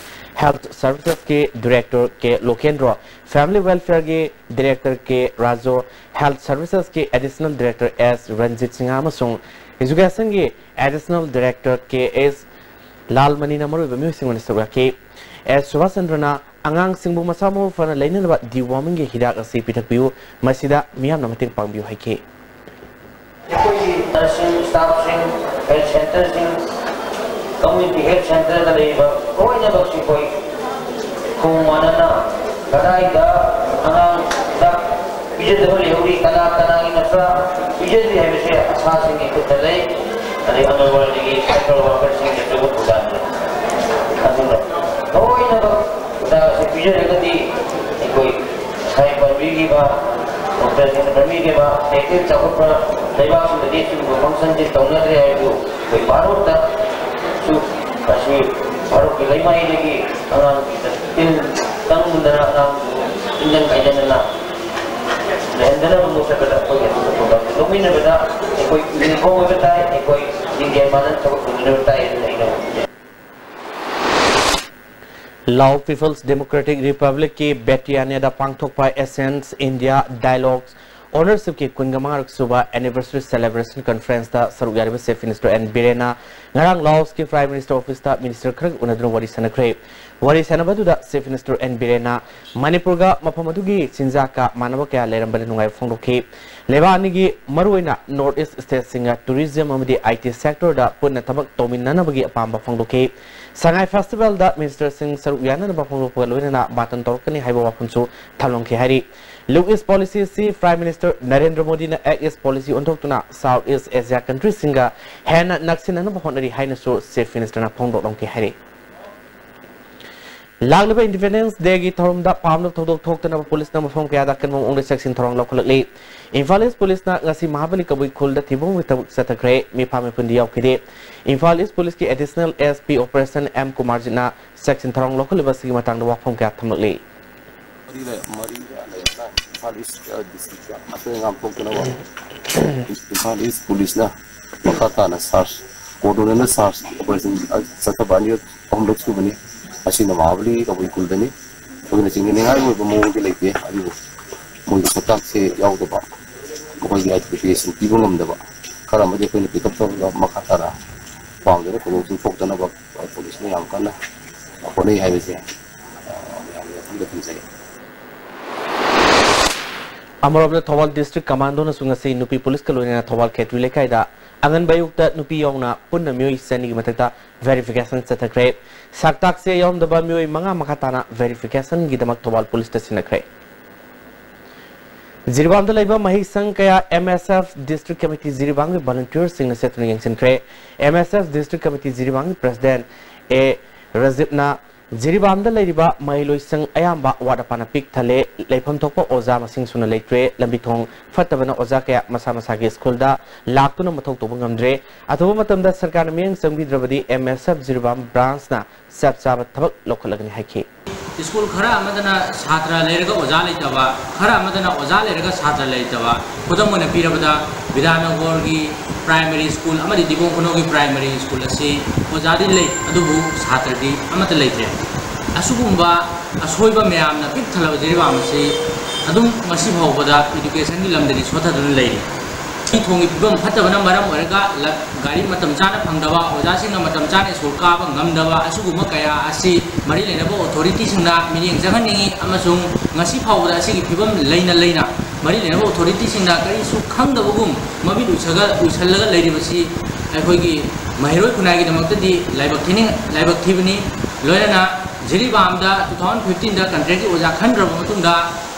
Health Services ꯀꯤ Director ꯀꯦ ꯂꯣꯀꯦꯟꯗ꯭ꯔꯣ, Family Welfare ꯒꯤ Director ꯀꯦ ꯔꯥꯖꯣ, Health Services ꯀꯤ Additional Director ꯑꯦꯁ ꯔꯟꯖꯤꯠ ꯁꯤꯡꯍ ꯑꯃꯁꯨꯡ Education ꯒꯤ Additional Director ꯀꯦ ꯑꯦꯁ ꯂꯥꯜꯃꯅꯤꯅ ꯃꯔꯨꯑꯣꯏꯕ ꯃꯤꯑꯣꯏꯁꯤꯡ ꯑꯣꯏꯅ ꯁꯔꯨꯛ ꯌꯥꯈꯤ꯫ ꯑꯦꯁ ꯁꯨꯚꯥꯁ ꯆꯟꯗ꯭ꯔꯅ ꯑꯉꯥꯡꯁꯤꯡꯕꯨ ꯃꯁꯥ ꯃꯎ ꯐꯅ ꯂꯩꯅꯅꯕ ꯗꯤꯋꯣꯔꯃꯤꯡꯒꯤ ꯍꯤꯗꯥꯛ ꯑꯁꯤ ꯄꯤꯊꯛꯄꯤꯌꯨ, ꯃꯁꯤꯗ ꯃꯤꯌꯥꯝꯅ ꯃꯇꯦꯡ ꯄꯥꯡꯕꯤꯌꯨ ꯍꯥꯏꯈꯤ꯫ ꯑꯩꯈꯣꯏꯒꯤ ꯅꯔꯁꯁꯤꯡ, ꯁ꯭ꯇꯥꯐꯁꯤꯡ, ꯍꯦꯜꯊ ꯁꯦꯟꯇꯔꯁꯤꯡ, ꯀꯝꯃ꯭ꯌꯨꯅꯤꯇꯤ ꯍꯦꯜꯊ ꯁꯦꯟꯇꯔꯗ ꯂꯩꯔꯤꯕ ꯂꯣꯏꯅꯃꯛꯁꯤ ꯑꯩꯈꯣꯏ ꯈꯣꯡ ꯃꯥꯟꯅꯅ ꯀꯗꯥꯏꯗ ꯑꯉꯥꯡ ꯍꯤꯗꯥꯛ ꯄꯤꯖꯗꯕ ꯂꯩꯍꯧꯔꯤ, ꯀꯅꯥ ꯀꯅꯥꯒꯤ ꯃꯆꯥ ꯄꯤꯖꯗ꯭ꯔꯤ ꯍꯥꯏꯕꯁꯦ ꯑꯁꯥꯁꯤꯡꯒꯤ ꯈꯨꯠꯇ ꯂꯩ, ꯑꯗꯩ ꯑꯪꯒꯟꯋꯥꯗꯤꯒꯤ ꯁꯣꯁꯤꯌꯦꯜ ꯋꯥꯔꯀꯔꯁꯤꯡꯒꯤ ꯑꯆꯧꯕ ꯊꯧꯗꯥꯡꯅꯤ꯫ ꯑꯗꯨꯅ ꯂꯣꯏꯅꯃꯛ ꯍꯤꯗꯥꯛ ꯑꯁꯤ ꯄꯤꯖꯔꯒꯗꯤ ꯑꯩꯈꯣꯏ ꯉꯁꯥꯏ ꯄꯟꯕꯤꯈꯤꯕ ꯗꯣꯛꯇꯔꯁꯤꯡꯅ ꯄꯟꯕꯤꯈꯤꯕ ꯁꯥꯏꯟꯇꯤꯐꯤꯛ ꯆꯥꯎꯈꯠꯄ ꯂꯩꯕꯥꯛꯁꯤꯡꯗꯗꯤ ꯑꯁꯤꯒꯨꯝꯕ ꯐꯪꯁꯟꯁꯤ ꯇꯧꯅꯗ꯭ꯔꯦ ꯍꯥꯏꯕꯗꯨ ꯑꯩꯈꯣꯏ ꯚꯥꯔꯠꯇꯁꯨ ꯃꯁꯤ ꯚꯥꯔꯠꯀꯤ ꯂꯩꯃꯥꯏꯗꯒꯤ ꯑꯉꯥꯡꯁꯤꯡꯗ ꯇꯤꯟ ꯆꯪꯗꯅ ꯑꯉꯥꯡꯁꯤꯡ ꯇꯤꯟꯖꯪ ꯀꯥꯏꯖꯪꯗꯅ ꯂꯩꯍꯟꯗꯅꯕ ꯃꯣꯠꯁꯛꯄꯗ ꯑꯩꯈꯣꯏꯒꯤ ꯑꯗꯨꯒꯨꯝꯕ ꯄ꯭ꯔꯣꯒ꯭ꯔꯥꯝꯁꯦ ꯂꯧꯃꯤꯟꯅꯕꯗ ꯑꯩꯈꯣꯏ ꯌꯨꯅꯤꯐꯣꯔꯝ ꯑꯣꯏꯕ ꯇꯥꯏ, ꯑꯩꯈꯣꯏ ꯂꯤꯡꯖꯦꯜ ꯃꯥꯟꯅꯅ ꯊꯕꯛ ꯇꯧꯃꯤꯟꯅꯕ ꯇꯥꯏ ꯍꯥꯏꯗꯅ ꯑꯩꯅ ꯍꯥꯏꯖꯅꯤꯡꯉꯤ꯫ Lao People's Democratic Republic ꯀꯤ ꯕꯦꯇꯤꯌꯥꯅꯤꯌꯥꯗ ꯄꯥꯡꯊꯣꯛꯄ ꯑꯦꯁꯦꯟꯁ ꯏꯟꯗꯤꯌꯥ ꯗꯥꯏꯂꯣꯒ ꯑꯣꯅꯔꯁꯤꯞꯀꯤ ꯀꯨꯟꯒ ꯃꯉꯥꯔꯛ ꯁꯨꯕ ꯑꯦꯅꯤꯚꯔꯁꯔꯤ ꯁꯦꯂꯦꯕ꯭ꯔꯦꯁꯟ ꯀꯟꯐꯔꯦꯟꯁꯇ ꯁꯔꯨꯛ ꯌꯥꯔꯤꯕ ꯆꯤꯐ ꯃꯤꯅꯤꯁꯇꯔ ꯑꯦꯟ ꯕꯤꯔꯦꯟꯅ ꯉꯔꯥꯡ ꯂꯥꯑꯣꯁꯀꯤ ꯄ꯭ꯔꯥꯏꯝ ꯃꯤꯅꯤꯁꯇꯔ ꯑꯣꯐꯤꯁꯇ ꯃꯤꯅꯤꯁꯇꯔ ꯈꯔꯒ ꯎꯅꯗꯨꯅ ꯋꯥꯔꯤ ꯁꯥꯟꯅꯈ꯭ꯔꯦ꯫ ꯋꯥꯔꯤ ꯁꯥꯟꯅꯕꯗꯨꯗ Chief Minister ꯑꯦꯟ ꯕꯤꯔꯦꯟꯅ ꯃꯅꯤꯄꯨꯔꯒ ꯃꯐꯝ ꯑꯗꯨꯒꯤ ꯆꯤꯟꯖꯥꯛꯀ ꯃꯥꯟꯅꯕ ꯀꯌꯥ ꯂꯩꯔꯝꯕꯅ ꯅꯨꯡꯉꯥꯏꯕ ꯐꯣꯡꯗꯣꯛꯈꯤ꯫ ꯂꯩꯕꯥꯛ ꯑꯅꯤꯒꯤ ꯃꯔꯨꯑꯣꯏꯅ North East stateꯁꯤꯡꯒ tourism ꯑꯃꯗꯤ I T sectorꯗ ꯄꯨꯟꯅ ꯊꯕꯛ ꯇꯧꯃꯤꯟꯅꯅꯕꯒꯤ ꯑꯄꯥꯝꯕ ꯐꯣꯡꯗꯣꯛꯈꯤ꯫ ꯁꯉꯥꯏ Festivalꯗ ministerꯁꯤꯡ ꯁꯔꯨꯛ ꯌꯥꯅꯅꯕ ꯐꯣꯡꯗꯣꯛꯄꯒ ꯂꯣꯏꯅꯅ ꯕꯥꯇꯟ ꯇꯧꯔꯛꯀꯅꯤ ꯍꯥꯏꯕ ꯋꯥꯐꯝꯁꯨ ꯊꯝꯂꯝꯈꯤ ꯍꯥꯏꯔꯤ꯫ Look East policy ꯑꯁꯤ Prime Minister ꯅꯔꯦꯟꯗ꯭ꯔ ꯃꯣꯗꯤꯅ Act East policy ꯑꯣꯟꯊꯣꯛꯇꯨꯅ South East Asia countryꯁꯤꯡꯒ ꯍꯦꯟꯅ ꯅꯛꯁꯤꯟꯅꯅꯕ ꯍꯣꯠꯅꯔꯤ ꯍꯥꯏꯅꯁꯨ Chief Ministerꯅ ꯐꯣꯡꯗꯣꯛꯂꯝꯈꯤ ꯍꯥꯏꯔꯤ꯫ ꯂꯥꯛꯂꯤꯕ Independence Dayꯒꯤ ꯊꯧꯔꯝꯗ ꯄꯥꯝꯅꯕ ꯊꯧꯗꯣꯛ ꯊꯣꯛꯇꯅꯕ ꯄꯨꯂꯤꯁꯅ ꯃꯐꯝ ꯀꯌꯥꯗ ꯑꯀꯟꯕ ꯃꯑꯣꯡꯗ ꯆꯦꯛꯁꯤꯟ ꯊꯧꯔꯥꯡ ꯂꯧꯈꯠꯂꯛꯂꯤ꯫ ꯏꯝꯐꯥꯜ East ꯄꯨꯂꯤꯁꯅ ꯉꯁꯤ ꯃꯍꯥꯕꯂꯤ ꯀꯕꯨꯏ ꯈꯨꯜꯗ ꯊꯤꯕ ꯄꯨꯝꯕꯒꯤ ꯊꯕꯛ ꯆꯠꯊꯈ꯭ꯔꯦ꯫ ꯃꯤꯐꯥ ꯃꯤꯄꯨꯟꯗꯤ ꯌꯥꯎꯈꯤꯗꯦ꯫ ꯏꯝꯐꯥꯜ East ꯄꯨꯂꯤꯁꯀꯤ Additional S P Operation M ꯀꯨꯃꯥꯔꯖꯤꯠꯅ ꯆꯦꯛꯁꯤꯟ ꯊꯧꯔꯥꯡ ꯂꯧꯈꯠꯂꯤꯕ ꯑꯁꯤꯒꯤ ꯃꯇꯥꯡꯗ ꯋꯥꯐꯝ ꯀꯌꯥ ꯊꯝꯂꯛꯂꯤ꯫ ꯃꯔꯤ ꯂꯩ-, ꯃꯔꯤ ꯂꯩꯔꯒ ꯏꯝꯐꯥꯜ East, ꯑ, districtꯇ ꯑꯁꯣꯏ ꯑꯉꯥꯝ ꯊꯣꯛꯇꯅꯕ ꯏꯝꯐꯥꯜ East ꯄꯨꯂꯤꯁꯅ ꯃꯈꯥ ꯇꯥꯅ search, coordinate search operation, ꯑ, ꯆꯠꯊꯕ ꯑꯅꯤꯔꯛ ꯑꯍꯨꯝꯂꯛ ꯁꯨꯕꯅꯤ꯫ ꯑꯁꯤꯅ ꯃꯍꯥꯕꯂꯤ ꯀꯕꯨꯏ ꯈꯨꯜꯗꯅꯤ꯫ ꯑꯩꯈꯣꯏꯅ ꯆꯤꯡꯅꯅꯤꯡꯉꯥꯏ ꯑꯣꯏꯕ ꯃꯑꯣꯡꯗꯤ ꯂꯩꯇꯦ, ꯑꯗꯨꯕꯨ ꯃꯣꯏꯒꯤ ꯁꯛꯇꯥꯛꯁꯦ ꯌꯥꯎꯗꯕ, ꯃꯈꯣꯏꯒꯤ identification ꯄꯤꯕ ꯉꯝꯗꯕ ꯈꯔ ꯑꯃꯗꯤ ꯑꯩꯈꯣꯏꯅ pick up ꯇꯧꯔꯒ ꯃꯈꯥ ꯇꯥꯅ ꯄꯥꯝꯗꯕ ꯊꯧꯗꯣꯛꯁꯤꯡ ꯊꯣꯛꯇꯅꯕ ꯄꯨꯂꯤꯁꯅ ꯌꯥꯝ ꯀꯟꯅ ꯍꯣꯠꯅꯩ ꯍꯥꯏꯕꯁꯦ, ꯑ, ꯃꯌꯥꯝꯒꯤ ꯃꯐꯝꯗ ꯊꯝꯖꯒꯦ꯫ ꯑꯃꯔꯣꯝꯗ ꯊꯧꯕꯥꯜ District Commandoꯅꯁꯨ ꯉꯁꯤ ꯅꯨꯄꯤ ꯄꯨꯂꯤꯁꯀ ꯂꯣꯏꯅꯅ ꯊꯧꯕꯥꯜ ꯈꯦꯇ꯭ꯔꯤ ꯂꯩꯀꯥꯏꯗ ꯑꯉꯟꯕ ꯑꯌꯨꯛꯇ ꯅꯨꯄꯤ ꯌꯥꯎꯅ ꯄꯨꯟꯅ ꯃꯤꯑꯣꯏ ꯆꯅꯤꯒꯤ ꯃꯊꯛꯇ verification ꯆꯠꯊꯈ꯭ꯔꯦ꯫ ꯁꯛꯇꯥꯛꯁꯦ ꯌꯥꯎꯔꯝꯗꯕ ꯃꯤꯑꯣꯏ ꯃꯉꯥ ꯃꯈꯥ ꯇꯥꯅ verificationꯒꯤꯗꯃꯛ ꯊꯧꯕꯥꯜ ꯄꯨꯂꯤꯁꯇ ꯁꯤꯟꯅꯈ꯭ꯔꯦ꯫ ꯖꯤꯔꯤꯕꯥꯝꯗ ꯂꯩꯕ ꯃꯍꯩꯁꯪ ꯀꯌꯥ M S F District Committee ꯖꯤꯔꯤꯕꯥꯝꯒꯤ volunteerꯁꯤꯡꯅ ꯆꯠꯇꯨꯅ ꯌꯦꯡꯁꯤꯟꯈ꯭ꯔꯦ꯫ M S F District Committee ꯖꯤꯔꯤꯕꯥꯝꯒꯤ President ꯑꯦ ꯔꯖꯤꯞꯅ ꯖꯤꯔꯤꯕꯥꯝꯗ ꯂꯩꯔꯤꯕ ꯃꯍꯩꯂꯣꯏꯁꯪ ꯑꯌꯥꯝꯕ ꯑꯋꯥꯠ ꯑꯄꯥꯅ ꯄꯤꯛ ꯊꯜꯂꯦ, ꯂꯩꯐꯝ ꯊꯣꯛꯄ ꯑꯣꯖꯥ ꯃꯁꯤꯡ ꯁꯨꯅ ꯂꯩꯇ꯭ꯔꯦ, ꯂꯝꯕꯤ ꯊꯣꯡ ꯐꯠꯇꯕꯅ ꯑꯣꯖꯥ ꯀꯌꯥ ꯃꯁꯥ ꯃꯁꯥꯒꯤ ꯁ꯭ꯀꯨꯜꯗ ꯂꯥꯛꯇꯨꯅ ꯃꯊꯧ ꯇꯧꯕ ꯉꯝꯗ꯭ꯔꯦ꯫ ꯑꯊꯨꯕ ꯃꯇꯝꯗ ꯁꯔꯀꯥꯔꯅ ꯃꯤꯠꯌꯦꯡ ꯆꯪꯕꯤꯗ꯭ꯔꯕꯗꯤ M S F ꯖꯤꯔꯤꯕꯥꯝ branchꯅ ꯆꯞ ꯆꯥꯕ ꯊꯕꯛ ꯂꯧꯈꯠꯂꯒꯅꯤ ꯍꯥꯏꯈꯤ꯫ ꯁ꯭ꯀꯨꯜ ꯈꯔ ꯑꯃꯗꯅ ꯁꯥꯇ꯭ꯔ ꯂꯩꯔꯒ ꯑꯣꯖꯥ ꯂꯩꯇꯕ, ꯈꯔ ꯑꯃꯗꯅ ꯑꯣꯖꯥ ꯂꯩꯔꯒ ꯁꯥꯇ꯭ꯔ ꯂꯩꯇꯕ꯫ ꯈꯨꯗꯝ ꯑꯣꯏꯅ ꯄꯤꯔꯕꯗ, ꯕꯤꯗ꯭ꯌꯥꯅꯒꯔꯒꯤ primary school ꯑꯃꯗꯤ ꯗꯤꯕꯣꯡ ꯈꯨꯅꯧꯒꯤ primary school ꯑꯁꯤ ꯑꯣꯖꯥꯗꯤ ꯂꯩ, ꯑꯗꯨꯕꯨ ꯁꯥꯇ꯭ꯔꯗꯤ ꯑꯃꯠꯇ ꯂꯩꯇ꯭ꯔꯦ꯫ ꯑꯁꯤꯒꯨꯝꯕ ꯑꯁꯣꯏꯕ ꯃꯌꯥꯝꯅ ꯄꯤꯛ ꯊꯜꯂꯕ ꯖꯤꯔꯤꯕꯥꯝ ꯑꯁꯤ ꯑꯗꯨꯝ ꯉꯁꯤ ꯐꯥꯎꯕꯗ educationꯒꯤ ꯂꯝꯗꯗꯤ ꯁꯣꯊꯗꯨꯅ ꯂꯩꯔꯤ꯫ ꯊꯣꯡꯒꯤ ꯐꯤꯕꯝ ꯐꯠꯇꯕꯅ ꯃꯔꯝ ꯑꯣꯏꯔꯒ ꯂ-, ꯒꯥꯔꯤ ꯃꯇꯝ ꯆꯥꯅ ꯐꯪꯗꯕ, ꯑꯣꯖꯥꯁꯤꯡꯅ ꯃꯇꯝ ꯆꯥꯅ ꯁ꯭ꯀꯨꯜ ꯀꯥꯕ ꯉꯝꯗꯕ, ꯑꯁꯤꯒꯨꯝꯕ ꯀꯌꯥ ꯑꯁꯤ ꯃꯔꯤ ꯂꯩꯅꯕ ꯑꯣꯊꯣꯔꯤꯇꯤꯁꯤꯡꯅ ꯃꯤꯠꯌꯦꯡ ꯆꯪꯍꯟꯅꯤꯡꯏ ꯑꯃꯁꯨꯡ ꯉꯁꯤ ꯐꯥꯎꯕꯗ ꯑꯁꯤꯒꯤ ꯐꯤꯕꯝ ꯂꯩꯅ ꯂꯩꯅ ꯃꯔꯤ ꯂꯩꯅꯕ ꯑꯣꯊꯣꯔꯤꯇꯤꯁꯤꯡꯅ ꯀꯔꯤꯁꯨ ꯈꯪꯗꯕꯒꯨꯝ ꯃꯃꯤꯠ ꯎꯏꯁꯜꯂꯒ, ꯎꯏꯁꯜꯂꯒ ꯂꯩꯔꯤꯕꯁꯤ ꯑꯩꯈꯣꯏꯒꯤ ꯃꯍꯩꯔꯣꯏ ꯈꯨꯟꯅꯥꯏꯒꯤꯗꯃꯛꯇꯗꯤ ꯂꯥꯏꯕꯛ ꯊꯤꯅꯤꯡ-, ꯂꯥꯏꯕꯛ ꯊꯤꯕꯅꯤ꯫ ꯂꯣꯏꯅꯅ ꯖꯤꯔꯤꯕꯥꯝꯗ two thousand fifteen ꯗ ꯀꯟꯇ꯭ꯔꯦꯛꯀꯤ ꯑꯣꯖꯥ ꯈꯟꯈ꯭ꯔꯕ ꯃꯇꯨꯡꯗ,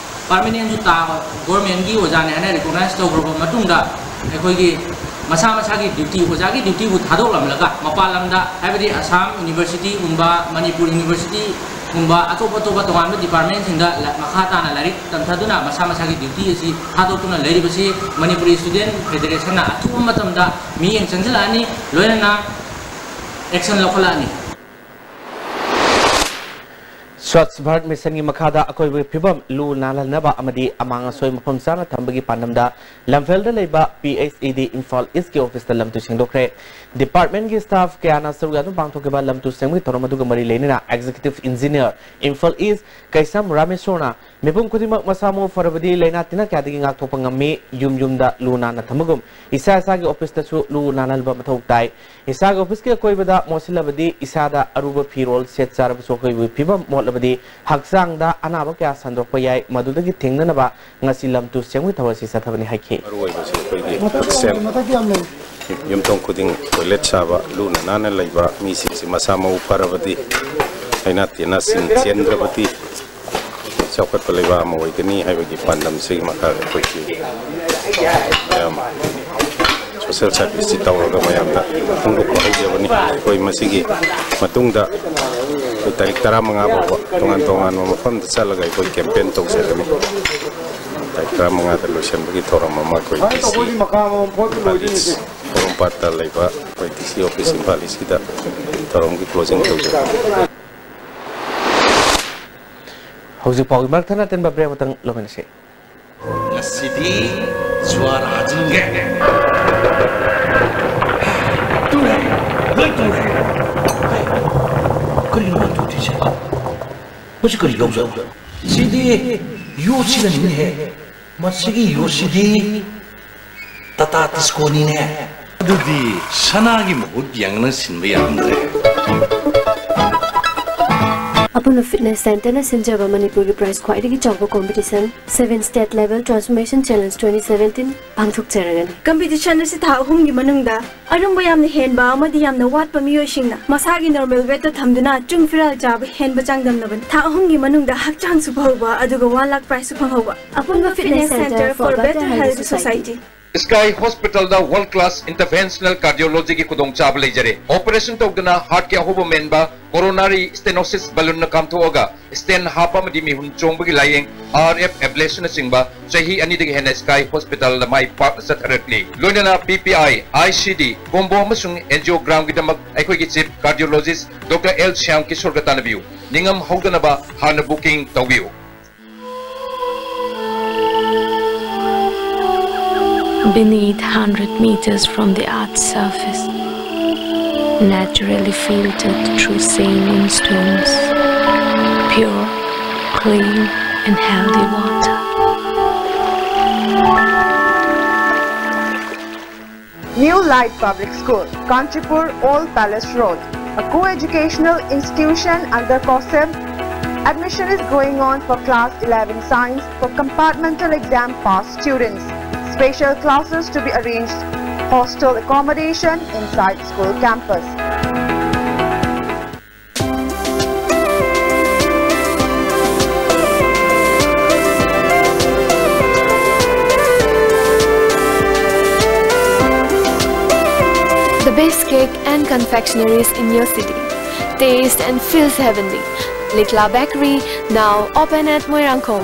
ꯄꯥꯔꯃꯤꯅꯦꯟꯁꯨ ꯇꯥꯕ, ꯒꯣꯔꯃꯦꯟꯒꯤ ꯑꯣꯖꯥꯅꯤ ꯍꯥꯏꯅ ꯔꯤꯀꯣꯛꯅꯥꯏꯁ ꯇꯧꯈ꯭ꯔꯕ ꯃꯇꯨꯡꯗ, ꯑꯩꯈꯣꯏꯒꯤ ꯃꯁꯥ ꯃꯁꯥꯒꯤ ꯗ꯭ꯌꯨꯇꯤ, ꯑꯣꯖꯥꯒꯤ ꯗ꯭ꯌꯨꯇꯤꯕꯨ ꯊꯥꯗꯣꯛꯂꯝꯂꯒ, ꯃꯄꯥꯟ ꯂꯝꯗ, ꯍꯥꯏꯕꯗꯤ ꯑꯁꯥꯝ ꯌꯨꯅꯤꯚꯔꯁꯤꯇꯤꯒꯨꯝꯕ, ꯃꯅꯤꯄꯨꯔ ꯌꯨꯅꯤꯚꯔꯁꯤꯇꯤꯒꯨꯝꯕ, ꯑꯇꯣꯞ ꯑꯇꯣꯞꯄ ꯇꯣꯉꯥꯟꯕ ꯗꯤꯄꯥꯔꯠꯃꯦꯟꯁꯤꯡꯗ ꯂ-, ꯃꯈꯥ ꯇꯥꯅ ꯂꯥꯏꯔꯤꯛ ꯇꯝꯊꯗꯨꯅ ꯃꯁꯥ ꯃꯁꯥꯒꯤ ꯗ꯭ꯌꯨꯇꯤ ꯑꯁꯤ ꯊꯥꯗꯣꯛꯇꯨꯅ ꯂꯩꯔꯤꯕꯁꯤ ꯃꯅꯤꯄꯨꯔꯤ ꯁ꯭ꯇꯨꯗꯦꯟꯠ ꯐꯦꯗꯔꯦꯁꯟꯅ ꯑꯊꯨꯕ ꯃꯇꯝꯗ ꯃꯤꯠꯌꯦꯡ ꯆꯪꯁꯤꯜꯂꯛꯑꯅꯤ, ꯂꯣꯏꯅꯅ ꯑꯦꯛꯁꯟ ꯂꯧꯈꯠꯂꯛꯑꯅꯤ꯫ ꯁ꯭ꯋꯥꯆ ꯚꯥꯔꯠ ꯃꯤꯁꯟꯒꯤ ꯃꯈꯥꯗ ꯑꯀꯣꯏꯕꯒꯤ ꯐꯤꯕꯝ ꯂꯨ ꯅꯥꯜꯍꯟꯅꯕ ꯑꯃꯗꯤ ꯑꯃꯥꯡ ꯑꯁꯣꯏ ꯃꯐꯝ ꯆꯥꯅ ꯊꯝꯕꯒꯤ ꯄꯥꯟꯗꯝꯗ ꯂꯝꯐꯦꯜꯗ ꯂꯩꯕ ꯄꯤ ꯑꯩꯆ ꯏ ꯗꯤ ꯏꯝꯐꯥꯜ ꯏꯁꯀꯤ ꯑꯣꯐꯤꯁꯇ ꯂꯝꯇꯨ ꯁꯦꯡꯗꯣꯛꯈ꯭ꯔꯦ꯫ ꯗꯤꯄꯥꯔꯠꯃꯦꯟꯒꯤ ꯁ꯭ꯇꯥꯐ ꯀꯌꯥꯅ ꯁꯔꯨꯛ ꯌꯥꯗꯨꯅ ꯄꯥꯡꯊꯣꯛꯈꯤꯕ ꯂꯝꯇꯨ ꯁꯦꯡꯕꯒꯤ ꯊꯧꯔꯝ ꯑꯗꯨꯒ ꯃꯔꯤ ꯂꯩꯅꯅ ꯑꯦꯛꯖꯤꯀ꯭ꯌꯨꯇꯤꯚ ꯏꯟꯖꯤꯅꯤꯌꯔ ꯏꯝꯐꯥꯜ ꯏꯁ ꯀꯩꯁꯥꯝ ꯔꯥꯃꯦꯁꯣꯔꯅ ꯃꯤꯄꯨꯝ ꯈꯨꯗꯤꯡꯃꯛ ꯃꯁꯥ ꯃꯎ ꯐꯔꯕꯗꯤ ꯂꯥꯏꯅꯥ ꯇꯤꯟꯅꯥ ꯀꯌꯥꯗꯒꯤ ꯉꯥꯛꯊꯣꯛꯄ ꯉꯝꯃꯤ꯫ ꯌꯨꯝ ꯌꯨꯝꯗ ꯂꯨ ꯅꯥꯟꯅ ꯊꯝꯕꯒꯨꯝ ꯏꯁꯥ ꯏꯁꯥꯒꯤ ꯑꯣꯐꯤꯁꯇꯁꯨ ꯂꯨ ꯅꯥꯟꯍꯟꯕ ꯃꯊꯧ ꯇꯥꯏ꯫ ꯏꯁꯥꯒꯤ ꯑꯣꯐꯤꯁꯀꯤ ꯑꯀꯣꯏꯕꯗ ꯃꯣꯠꯁꯤꯜꯂꯕꯗꯤ ꯏꯁꯥꯗ ꯑꯔꯨꯕ ꯐꯤꯔꯣꯜ ꯁꯦꯠ ꯆꯥꯔꯕꯁꯨ ꯑꯀꯣꯏꯕꯒꯤ ꯐꯤꯕꯝ ꯃꯣꯠꯂꯕꯗꯤ ꯍꯛꯆꯥꯡꯗ ꯑꯅꯥꯕ ꯀꯌꯥ ꯁꯟꯗꯣꯔꯛꯄ ꯌꯥꯏ꯫ ꯃꯗꯨꯗꯒꯤ ꯊꯦꯡꯅꯅꯕ ꯉꯁꯤ ꯂꯝꯇꯨ ꯁꯦꯡꯕꯒꯤ ꯊꯕꯛ ꯑꯁꯤ ꯆꯠꯊꯕꯅꯤ ꯍꯥꯏꯈꯤ꯫ ꯃꯔꯨꯑꯣꯏꯕꯁꯤ ꯑꯩꯈꯣꯏꯒꯤ ꯍꯛꯁꯦꯜ, ꯌꯨꯝꯊꯣꯡ ꯈꯨꯗꯤꯡ ꯇꯣꯏꯂꯦꯠ ꯁꯥꯕ, ꯂꯨꯅ ꯅꯥꯟꯅ ꯂꯩꯕ, ꯃꯤꯁꯤꯡꯁꯤ ꯃꯁꯥ ꯃꯎ ꯐꯔꯕꯗꯤ, ꯂꯥꯏꯅꯥ ꯇꯤꯟꯅꯥꯁꯤꯡ ꯆꯦꯟꯗ꯭ꯔꯕꯗꯤ, ꯆꯥꯎꯈꯠꯄ ꯂꯩꯕꯥꯛ ꯑꯃ ꯑꯣꯏꯒꯅꯤ ꯍꯥꯏꯕꯒꯤ ꯄꯥꯟꯗꯝꯁꯤꯒꯤ ꯃꯈꯥꯗ ꯑꯩꯈꯣꯏꯒꯤ ꯃꯌꯥꯝ ꯁꯣꯁꯦꯜ ꯁꯥꯔꯚꯤꯁꯁꯤ ꯇꯧꯔꯒ ꯃꯌꯥꯝꯗ ꯐꯣꯡꯗꯣꯛꯄ ꯍꯧꯖꯕꯅꯤ꯫ ꯑꯩꯈꯣꯏ ꯃꯁꯤꯒꯤ ꯃꯇꯨꯡꯗ ꯑꯩꯈꯣꯏ ꯇꯥꯔꯤꯛ ꯇꯔꯥꯃꯉꯥ ꯐꯥꯎꯕ ꯇꯣꯉꯥꯟ ꯇꯣꯉꯥꯟꯕ ꯃꯐꯝꯗ ꯆꯠꯂꯒ ꯑꯩꯈꯣꯏ ꯀꯦꯝꯄꯦꯟ ꯇꯧꯖꯒꯅꯤ꯫ ꯇꯥꯔꯤꯛ ꯇꯔꯥꯃꯉꯥꯗ ꯂꯣꯏꯁꯤꯟꯕꯒꯤ ꯊꯧꯔꯝ ꯑꯃ ꯑꯩꯈꯣꯏ ꯗꯤ ꯁꯤ ꯏꯝꯐꯥꯜ ꯏꯁ ꯄꯣꯔꯣꯝꯄꯥꯠꯇ ꯂꯩꯕ ꯑꯩꯈꯣꯏ ꯗꯤ ꯁꯤ ꯑꯣꯐꯤꯁ ꯏꯝꯐꯥꯜ ꯏꯁꯀꯤꯗ ꯊꯧꯔꯝꯒꯤ ꯀ꯭ꯂꯣꯖꯤꯡ ꯇꯧꯖꯒꯅꯤ꯫ ꯍꯧꯖꯤꯛ ꯄꯥꯎꯒꯤ ꯃꯔꯛ ꯊꯠꯅ ꯇꯤꯟꯕ ꯕ꯭ꯔꯦꯛ ꯑꯃꯇꯪ ꯂꯧꯃꯤꯟꯅꯁꯤ꯫ ꯉꯁꯤꯗꯤ ꯖ꯭ꯋꯥꯔ ꯍꯥꯖꯤꯟꯒꯦ꯫ ꯇꯨꯔꯦ, ꯂꯣꯏ ꯇꯨꯔꯦ꯫ ꯍꯩ, ꯀꯔꯤꯅꯣ ꯂꯣꯏ ꯇꯨꯗ꯭ꯔꯤꯁꯦ? ꯃꯁꯤ ꯀꯔꯤ ꯌꯥꯎꯖꯥꯠꯅꯣ? ꯁꯤꯗꯤ ꯌꯣꯠꯁꯤꯅꯅꯤꯅꯦꯍꯦ꯫ ꯃꯁꯤꯒꯤ ꯌꯣꯠꯁꯤꯗꯤ ꯇꯥꯇꯥ ꯇꯤꯁꯀꯣꯅꯤꯅꯦ꯫ ꯑꯗꯨꯗꯤ ꯁꯅꯥꯒꯤ ꯃꯍꯨꯠ ꯌꯦꯡꯅ ꯁꯤꯟꯕ ꯌꯥꯔꯝꯗ꯭ꯔꯦ꯫ ꯑꯄꯨꯟꯕ ꯐꯤꯠꯅꯦꯁ ꯁꯦꯟꯇꯔꯅ ꯁꯤꯟꯖꯕ ꯃꯅꯤꯄꯨꯔꯒꯤ ꯄ꯭ꯔꯥꯏꯖ ꯈ꯭ꯋꯥꯏꯗꯒꯤ ꯆꯥꯎꯕ competition Seven State Level Transformation Challenge twenty seventeen ꯄꯥꯡꯊꯣꯛꯆꯔꯒꯅꯤ꯫ ꯀꯝꯄꯤꯇꯤꯁꯟ ꯑꯁꯤ ꯊꯥ ꯑꯍꯨꯝꯒꯤ ꯃꯅꯨꯡꯗ ꯑꯔꯨꯝꯕ ꯌꯥꯝꯅ ꯍꯦꯟꯕ ꯑꯃꯗꯤ ꯌꯥꯝꯅ ꯋꯥꯠꯄ ꯃꯤꯑꯣꯏꯁꯤꯡꯅ ꯃꯁꯥꯒꯤ ꯅꯣꯔꯃꯦꯜ ꯋꯦꯠꯇ ꯊꯝꯗꯨꯅ ꯆꯨꯡ ꯐꯤꯔꯥꯜ ꯆꯥꯕ ꯍꯦꯟꯕ ꯆꯥꯡꯗꯝꯅꯕꯅꯤ꯫ ꯊꯥ ꯑꯍꯨꯝꯒꯤ ꯃꯅꯨꯡꯗ ꯍꯛꯆꯥꯡꯁꯨ ꯐꯍꯧꯕ ꯑꯗꯨꯒ ꯋꯥꯟ ꯂꯥꯈ ꯄ꯭ꯔꯥꯏꯖꯁꯨ ꯐꯪꯍꯧꯕ꯫ ꯑꯄꯨꯟꯕ fitness centre for better health society꯫ Sky ꯍꯣꯁꯄꯤꯇꯥꯜꯗ ꯋꯥꯔꯜꯗ ꯀ꯭ꯂꯥꯁ ꯏꯟꯇꯔꯚꯦꯟꯁꯅꯦꯜ ꯀꯥꯔꯗꯤꯑꯣꯂꯣꯖꯤꯒꯤ ꯈꯨꯗꯣꯡꯆꯥꯕ ꯂꯩꯖꯔꯦ꯫ ꯑꯣꯄꯔꯦꯁꯟ ꯇꯧꯗꯨꯅ ꯍꯥꯔꯠꯀꯤ ꯑꯍꯧꯕ ꯃꯦꯟꯕ ꯀꯣꯔꯣꯅꯥꯔꯤ ꯁ꯭ꯇꯦꯅꯣꯁꯤꯁ ꯕꯂꯨꯟꯅ ꯀꯥꯝꯊꯣꯛꯑꯒ ꯁ꯭ꯇꯦꯟ ꯍꯥꯞꯄ ꯑꯃꯗꯤ ꯃꯤꯍꯨꯟ ꯆꯣꯡꯕꯒꯤ ꯂꯥꯌꯦꯡ, ꯑꯥꯔ ꯑꯦꯐ ꯑꯦꯕ꯭ꯂꯦꯁꯟꯅꯆꯤꯡꯕ ꯆꯍꯤ ꯑꯅꯤꯗꯒꯤ ꯍꯦꯟꯅ ꯁ꯭ꯀꯥꯏ ꯍꯣꯁꯄꯤꯇꯥꯜꯗ ꯃꯥꯏ ꯄꯥꯛꯅ ꯆꯠꯊꯔꯛꯂꯤ꯫ ꯂꯣꯏꯅꯅ ꯄꯤ P I, I C D, combo ꯑꯃꯁꯨꯡ ꯑꯦꯟꯖꯤꯑꯣꯒ꯭ꯔꯥꯝꯒꯤꯗꯃꯛ ꯑꯩꯈꯣꯏꯒꯤ ꯆꯤꯐ ꯀꯥꯔꯗꯤꯑꯣꯂꯣꯖꯤꯁ ꯗꯣꯛꯇꯔ ꯑꯦꯜ ꯁ꯭ꯌꯥꯝ ꯀꯤꯁꯣꯔꯒ ꯇꯥꯟꯅꯕꯤꯌꯨ꯫ ꯅꯤꯡꯉꯝ ꯍꯧꯗꯅꯕ ꯍꯥꯟꯅ ꯕꯨꯀꯤꯡ ꯇꯧꯕꯤꯌꯨ꯫ Beneath hundred meters from the earth's surface, naturally filtered through saline stones, pure, clean and healthy water. New Light Public School, Kanchipur, Old Palace Road, a co-educational institution under COSEB. Admission is going on for class eleven science for compartmental exam pass students. Special classes to be arranged. Hostel accommodation inside school campus. The best cake and confectionaries in your city. Taste and feels heavenly. Likla Bakery, now open at Moirangkhom.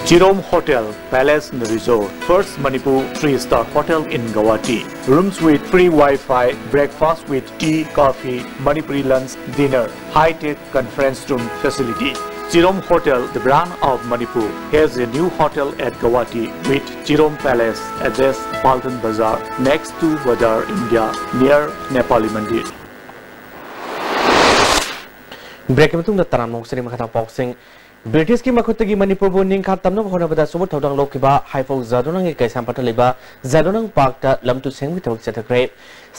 Chirom Hotel, Palace and Resort, first Manipur three-star hotel in Guwahati. Rooms with free Wi-Fi, breakfast with tea, coffee, Manipuri lunch, dinner, high-tech conference room facility. Chirom Hotel, the brand of Manipur, has a new hotel at Guwahati with Chirom Palace, address Paltan Bazar, next to Bazar India, near Nepali Mandir. ꯕ꯭ꯔꯦꯛꯀꯤ ꯃꯇꯨꯡꯗ ꯇꯔꯥꯝꯅ ꯑꯣꯛꯆꯔꯤ꯫ ꯃꯈꯥ ꯇꯥꯕ ꯄꯥꯎꯁꯤꯡ ꯕ꯭ꯔꯤꯇꯤꯁꯀꯤ ꯃꯈꯨꯠꯇꯒꯤ ꯃꯅꯤꯄꯨꯔꯕꯨ ꯅꯤꯡꯈꯥ ꯇꯝꯅꯕ ꯍꯣꯠꯅꯕꯗ ꯑꯆꯧꯕ ꯊꯧꯗꯥꯡ ꯂꯧꯈꯤꯕ ꯍꯥꯏꯐꯧ ꯖꯥꯗꯣꯅꯥꯡꯒꯤ ꯀꯩꯁꯥꯝꯄꯥꯠꯇ ꯂꯩꯕ ꯖꯥꯗꯣꯅꯥꯡ ꯄꯥꯔꯛꯇ ꯂꯝ ꯇꯨ ꯁꯦꯡꯕꯒꯤ ꯊꯕꯛ ꯆꯠꯊꯈ꯭ꯔꯦ꯫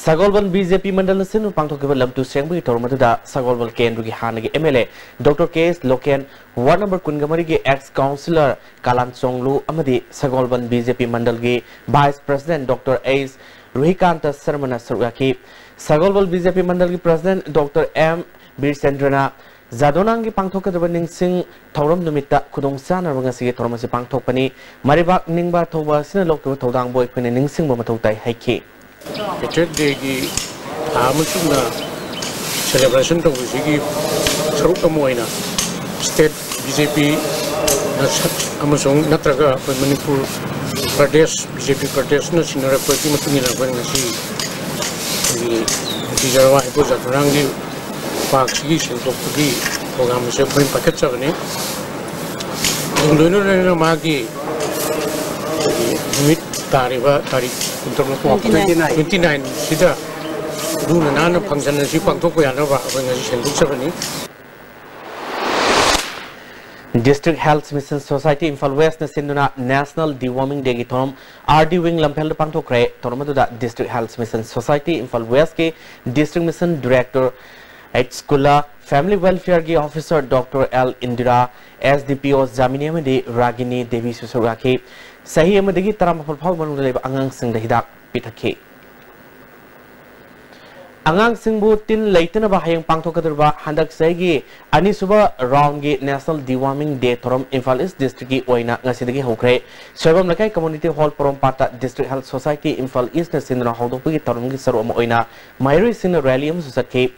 ꯁꯒꯣꯜꯕꯟ ꯕꯤ ꯖꯦ ꯄꯤ ꯃꯟꯗꯜꯅ ꯁꯤꯟꯗꯨꯅ ꯄꯥꯡꯊꯣꯛꯈꯤꯕ ꯂꯝ ꯇꯨ ꯁꯦꯡꯕꯒꯤ ꯊꯧꯔꯝ ꯑꯗꯨꯗ ꯁꯒꯣꯜꯕꯟ ꯀꯦꯟꯗ꯭ꯔꯒꯤ ꯍꯥꯟꯅꯒꯤ M L A doctor K S Loken, ward number ꯀꯨꯟꯒ ꯃꯔꯤꯒꯤ ꯑꯦꯛꯁ ꯀꯥꯎꯟꯁꯤꯂꯔ ꯀꯥꯂꯥꯟ ꯆꯣꯡꯂꯨ ꯑꯃꯗꯤ ꯁꯒꯣꯜꯕꯟ ꯕꯤ ꯖꯦ ꯄꯤ ꯃꯟꯗꯜꯒꯤ vice president doctor H Ruhikanta ꯁꯔꯃꯅ ꯁꯔꯨꯛ ꯌꯥꯈꯤ꯫ ꯁꯒꯣꯜꯕꯟ ꯕꯤ ꯖꯦ ꯄꯤ ꯃꯟꯗꯜꯒꯤ ꯄ꯭ꯔꯁꯤꯗꯦꯟ ꯗꯣꯛꯇꯔ ꯑꯦꯝ ꯕꯤꯔꯆꯟꯗ꯭ꯔꯅ ꯖꯥꯗꯣꯅꯥꯡꯒꯤ ꯄꯥꯡꯊꯣꯛꯀꯗꯕ ꯅꯤꯡꯁꯤꯡ ꯊꯧꯔꯝ ꯅꯨꯃꯤꯠꯇ ꯈꯨꯗꯣꯡ ꯆꯥꯅꯕ ꯉꯁꯤꯒꯤ ꯊꯧꯔꯝ ꯑꯁꯤ ꯄꯥꯡꯊꯣꯛꯄꯅꯤ꯫ ꯃꯔꯩꯕꯥꯛ ꯅꯤꯡꯕ ꯊꯧꯕ ꯑꯁꯤꯅ ꯂꯧꯈꯤꯕ ꯊꯧꯗꯥꯡꯕꯨ ꯑꯩꯈꯣꯏꯅ ꯅꯤꯡꯁꯤꯡꯕ ꯃꯊꯧ ꯇꯥꯏ ꯍꯥꯏꯈꯤ꯫ ꯄꯦꯇ꯭ꯔꯤꯌꯠ ꯗꯦꯒꯤ ꯊꯥ ꯑꯃ ꯆꯨꯞꯅ ꯁꯦꯂꯦꯕ꯭ꯔꯦꯁꯟ ꯇꯧꯕꯁꯤꯒꯤ ꯁꯔꯨꯛ ꯑꯃ ꯑꯣꯏꯅ ꯁ꯭ꯇꯦꯠ ꯕꯤ ꯖꯦ ꯄꯤ ꯑꯃꯁꯨꯡ ꯅꯠꯇ꯭ꯔꯒ ꯑꯩꯈꯣꯏ ꯃꯅꯤꯄꯨꯔ ꯄ꯭ꯔꯗꯦꯁ, ꯕꯤ ꯖꯦ ꯄꯤ ꯄ꯭ꯔꯗꯦꯁꯅ ꯁꯤꯟꯅꯔꯛꯄꯒꯤ ꯃꯇꯨꯡ ꯏꯟꯅ ꯑꯩꯈꯣꯏ ꯉꯁꯤ ꯑꯩꯈꯣꯏꯒꯤ ꯅꯨꯄꯤ ꯖꯔꯋꯥ ꯍꯩꯀꯣꯜ ꯖꯥꯗꯣꯅꯥꯡꯒꯤ ꯄꯥꯔꯛꯁꯤꯒꯤ ꯁꯦꯡꯗꯣꯛꯄꯒꯤ ꯄ꯭ꯔꯣꯒ꯭ꯔꯥꯝ ꯑꯁꯦ ꯑꯩꯈꯣꯏꯅ ꯄꯥꯏꯈꯠꯆꯕꯅꯤ꯫ ꯑꯗꯨꯒ ꯂꯣꯏꯅ ꯂꯣꯏꯅꯅ ꯃꯥꯒꯤ ꯑꯩꯈꯣꯏꯒꯤ ꯅꯨꯃꯤꯠ ꯇꯥꯔꯤꯕ ꯇꯥꯔꯤꯛ ꯀꯨꯟꯇꯔꯨꯛ, Twenty nine. Twenty nine ꯁꯤꯗ ꯂꯨꯅ ꯅꯥꯟꯅ ꯐꯪꯁꯟ ꯑꯁꯤ ꯄꯥꯡꯊꯣꯛꯄ ꯌꯥꯅꯕ ꯑꯩꯈꯣꯏ ꯉꯁꯤ ꯁꯦꯡꯗꯣꯛꯆꯕꯅꯤ꯫ District Health Mission Society Imphal West ꯅ ꯁꯤꯟꯗꯨꯅ National Deworming Day ꯒꯤ ꯊꯧꯔꯝ ꯑꯥꯔ ꯗꯤ ꯋꯤꯡ ꯂꯝꯐꯦꯜꯗ ꯄꯥꯡꯊꯣꯛꯈ꯭ꯔꯦ꯫ ꯊꯧꯔꯝ ꯑꯗꯨꯗ District Health Mission Society Imphal West ꯀꯤ District Mission Director H Kula, Family Welfare ꯒꯤ Officer doctor L Indira, S D P O Jamini ꯑꯃꯗꯤ ꯔꯥꯒꯤꯅꯤ ꯗꯦꯕꯤꯁꯨ ꯁꯔꯨꯛ ꯌꯥꯈꯤ꯫ ꯆꯍꯤ ꯑꯃꯗꯒꯤ ꯇꯔꯥꯃꯥꯄꯜ ꯐꯥꯎꯕ ꯃꯅꯨꯡꯗ ꯂꯩꯕ ꯑꯉꯥꯡꯁꯤꯡꯗ ꯍꯤꯗꯥꯛ ꯄꯤꯊꯛꯈꯤ꯫ ꯑꯉꯥꯡꯁꯤꯡꯕꯨ ꯇꯤꯟ ꯂꯩꯇꯅꯕ ꯍꯌꯦꯡ ꯄꯥꯡꯊꯣꯛꯀꯗꯧꯔꯤꯕ ꯍꯟꯗꯛ ꯆꯍꯤꯒꯤ ꯑꯅꯤꯁꯨꯕ ꯔꯥꯎꯟꯒꯤ National Deworming Day ꯊꯧꯔꯝ ꯏꯝꯐꯥꯜ ꯏꯁ ꯗꯤꯁꯇ꯭ꯔꯤꯛꯀꯤ ꯑꯣꯏꯅ ꯉꯁꯤꯗꯒꯤ ꯍꯧꯈ꯭ꯔꯦ꯫ ꯁꯣꯏꯕꯝ ꯂꯩꯀꯥꯏ ꯀꯝꯃ꯭ꯌꯨꯅꯤꯇꯤ ꯍꯣꯜ ꯄꯣꯔꯣꯝꯄꯥꯠꯇ District Health Society ꯏꯝꯐꯥꯜ ꯏꯁꯅ ꯁꯤꯟꯗꯨꯅ ꯍꯧꯗꯣꯛꯄꯒꯤ ꯊꯧꯔꯝꯒꯤ ꯁꯔꯨꯛ ꯑꯃ ꯑꯣꯏꯅ ꯃꯍꯩꯔꯣꯏꯁꯤꯡꯅ ꯔꯦꯂꯤ ꯑꯃꯁꯨ ꯆꯠꯈꯤ꯫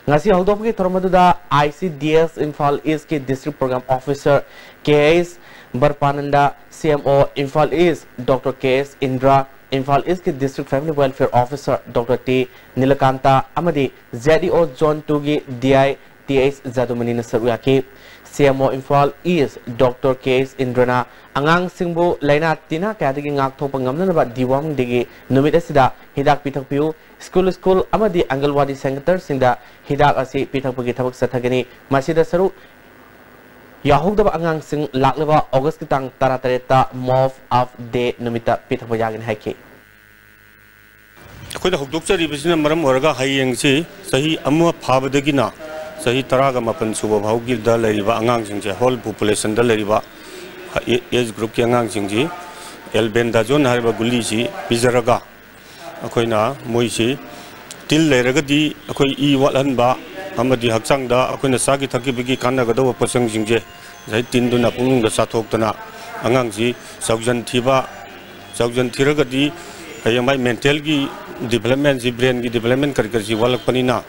ꯉꯁꯤ ꯍꯧꯗꯣꯛꯄꯒꯤ ꯊꯧꯔꯝ ꯑꯗꯨꯗ I C D S Imphal ꯏꯁꯀꯤ District Program Officer K H Barpananda, C M O Imphal east doctor K S Indra, Imphal ꯏꯁꯀꯤ District Family Welfare Officer doctor T Nilakanta ꯑꯃꯗꯤ Z E O Zone two ꯒꯤ ꯗꯤ ꯑꯥꯏ ꯇꯤ ꯑꯩꯆ ꯖꯥꯗꯨꯃꯅꯤꯅ ꯁꯔꯨꯛ ꯌꯥꯈꯤ꯫ ꯁꯤ M O Imphal east doctor K ꯑꯦꯁ ꯏꯟꯗ꯭ꯔꯅ ꯑꯉꯥꯡꯁꯤꯡꯕꯨ ꯂꯥꯏꯅꯥ ꯇꯤꯟꯅꯥ ꯀꯌꯥꯗꯒꯤ ꯉꯥꯛꯊꯣꯛꯄ ꯉꯝꯅꯅꯕ Deworming Day ꯒꯤ ꯅꯨꯃꯤꯠ ꯑꯁꯤꯗ ꯍꯤꯗꯥꯛ ꯄꯤꯊꯛꯄꯤꯌꯨ, ꯁ꯭ꯀꯨꯜ ꯁ꯭ꯀꯨꯜ ꯑꯃꯗꯤ ꯑꯪꯒꯜꯋꯥꯗꯤ ꯁꯦꯟꯇꯔꯁꯤꯡꯗ ꯍꯤꯗꯥꯛ ꯑꯁꯤ ꯄꯤꯊꯛꯄꯒꯤ ꯊꯕꯛ ꯆꯠꯊꯒꯅꯤ꯫ ꯃꯁꯤꯗ ꯁꯔꯨꯛ ꯌꯥꯍꯧꯗꯕ ꯑꯉꯥꯡꯁꯤꯡ ꯂꯥꯛꯂꯤꯕ ꯑꯣꯒꯁꯀꯤ ꯇꯥꯡ ꯇꯔꯥꯇꯔꯦꯠꯇ ꯃꯣꯞ ꯑꯞ ꯗꯦ ꯅꯨꯃꯤꯠꯇ ꯄꯤꯊꯕ ꯌꯥꯒꯅꯤ ꯍꯥꯏꯈꯤ꯫ ꯑꯩꯈꯣꯏꯅ ꯍꯧꯗꯣꯛꯆꯔꯤꯕꯁꯤꯅ ꯃꯔꯝ ꯑꯣꯏꯔꯒ ꯍꯌꯦꯡꯁꯤ ꯆꯍꯤ ꯑꯃ ꯐꯥꯕꯗꯒꯤꯅ ꯆꯍꯤ ꯇꯔꯥꯒ ꯃꯥꯄꯟ ꯁꯨꯕ ꯐꯥꯎꯒꯤꯗ ꯂꯩꯔꯤꯕ ꯑꯉꯥꯡꯁꯤꯡꯁꯦ, ꯍꯣꯜ ꯄꯣꯄꯨꯂꯦꯁꯟꯗ ꯂꯩꯔꯤꯕ ꯑꯦꯖ ꯒ꯭ꯔꯨꯞꯀꯤ ꯑꯉꯥꯡꯁꯤꯡꯁꯤ ꯑꯦꯜꯕꯦꯟꯗꯥꯖꯣꯟ ꯍꯥꯏꯔꯤꯕ ꯒꯨꯂꯤꯁꯤ ꯄꯤꯖꯔꯒ ꯑꯩꯈꯣꯏꯅ ꯃꯣꯏꯁꯤ ꯇꯤꯜ ꯂꯩꯔꯒꯗꯤ ꯑꯩꯈꯣꯏ ꯏ ꯋꯥꯠꯍꯟꯕ ꯑꯃꯗꯤ ꯍꯛꯆꯥꯡꯗ ꯑꯩꯈꯣꯏꯅ ꯆꯥꯈꯤ ꯊꯛꯈꯤꯕꯒꯤ ꯀꯥꯟꯅꯒꯗꯧꯕ ꯄꯣꯠꯁꯪꯁꯤꯡꯁꯦ ꯉꯁꯥꯏ ꯇꯤꯟꯗꯨꯅ ꯄꯨꯛꯅꯨꯡꯗ ꯆꯥꯊꯣꯛꯇꯅ ꯑꯉꯥꯡꯁꯤ ꯆꯥꯎꯖꯟ ꯊꯤꯕ, ꯆꯥꯎꯖꯟ ꯊꯤꯔꯒꯗꯤ ꯍꯌꯦꯡ ꯃꯥꯏ ꯃꯦꯟꯇꯦꯜꯒꯤ ꯗꯤꯕꯂꯞꯃꯦꯟꯁꯤ, ꯕ꯭ꯔꯦꯟꯒꯤ ꯗꯤꯕꯂꯞꯃꯦꯟ ꯀꯔꯤ ꯀꯔꯤꯁꯤ ꯋꯥꯠꯂꯛꯄꯅꯤꯅ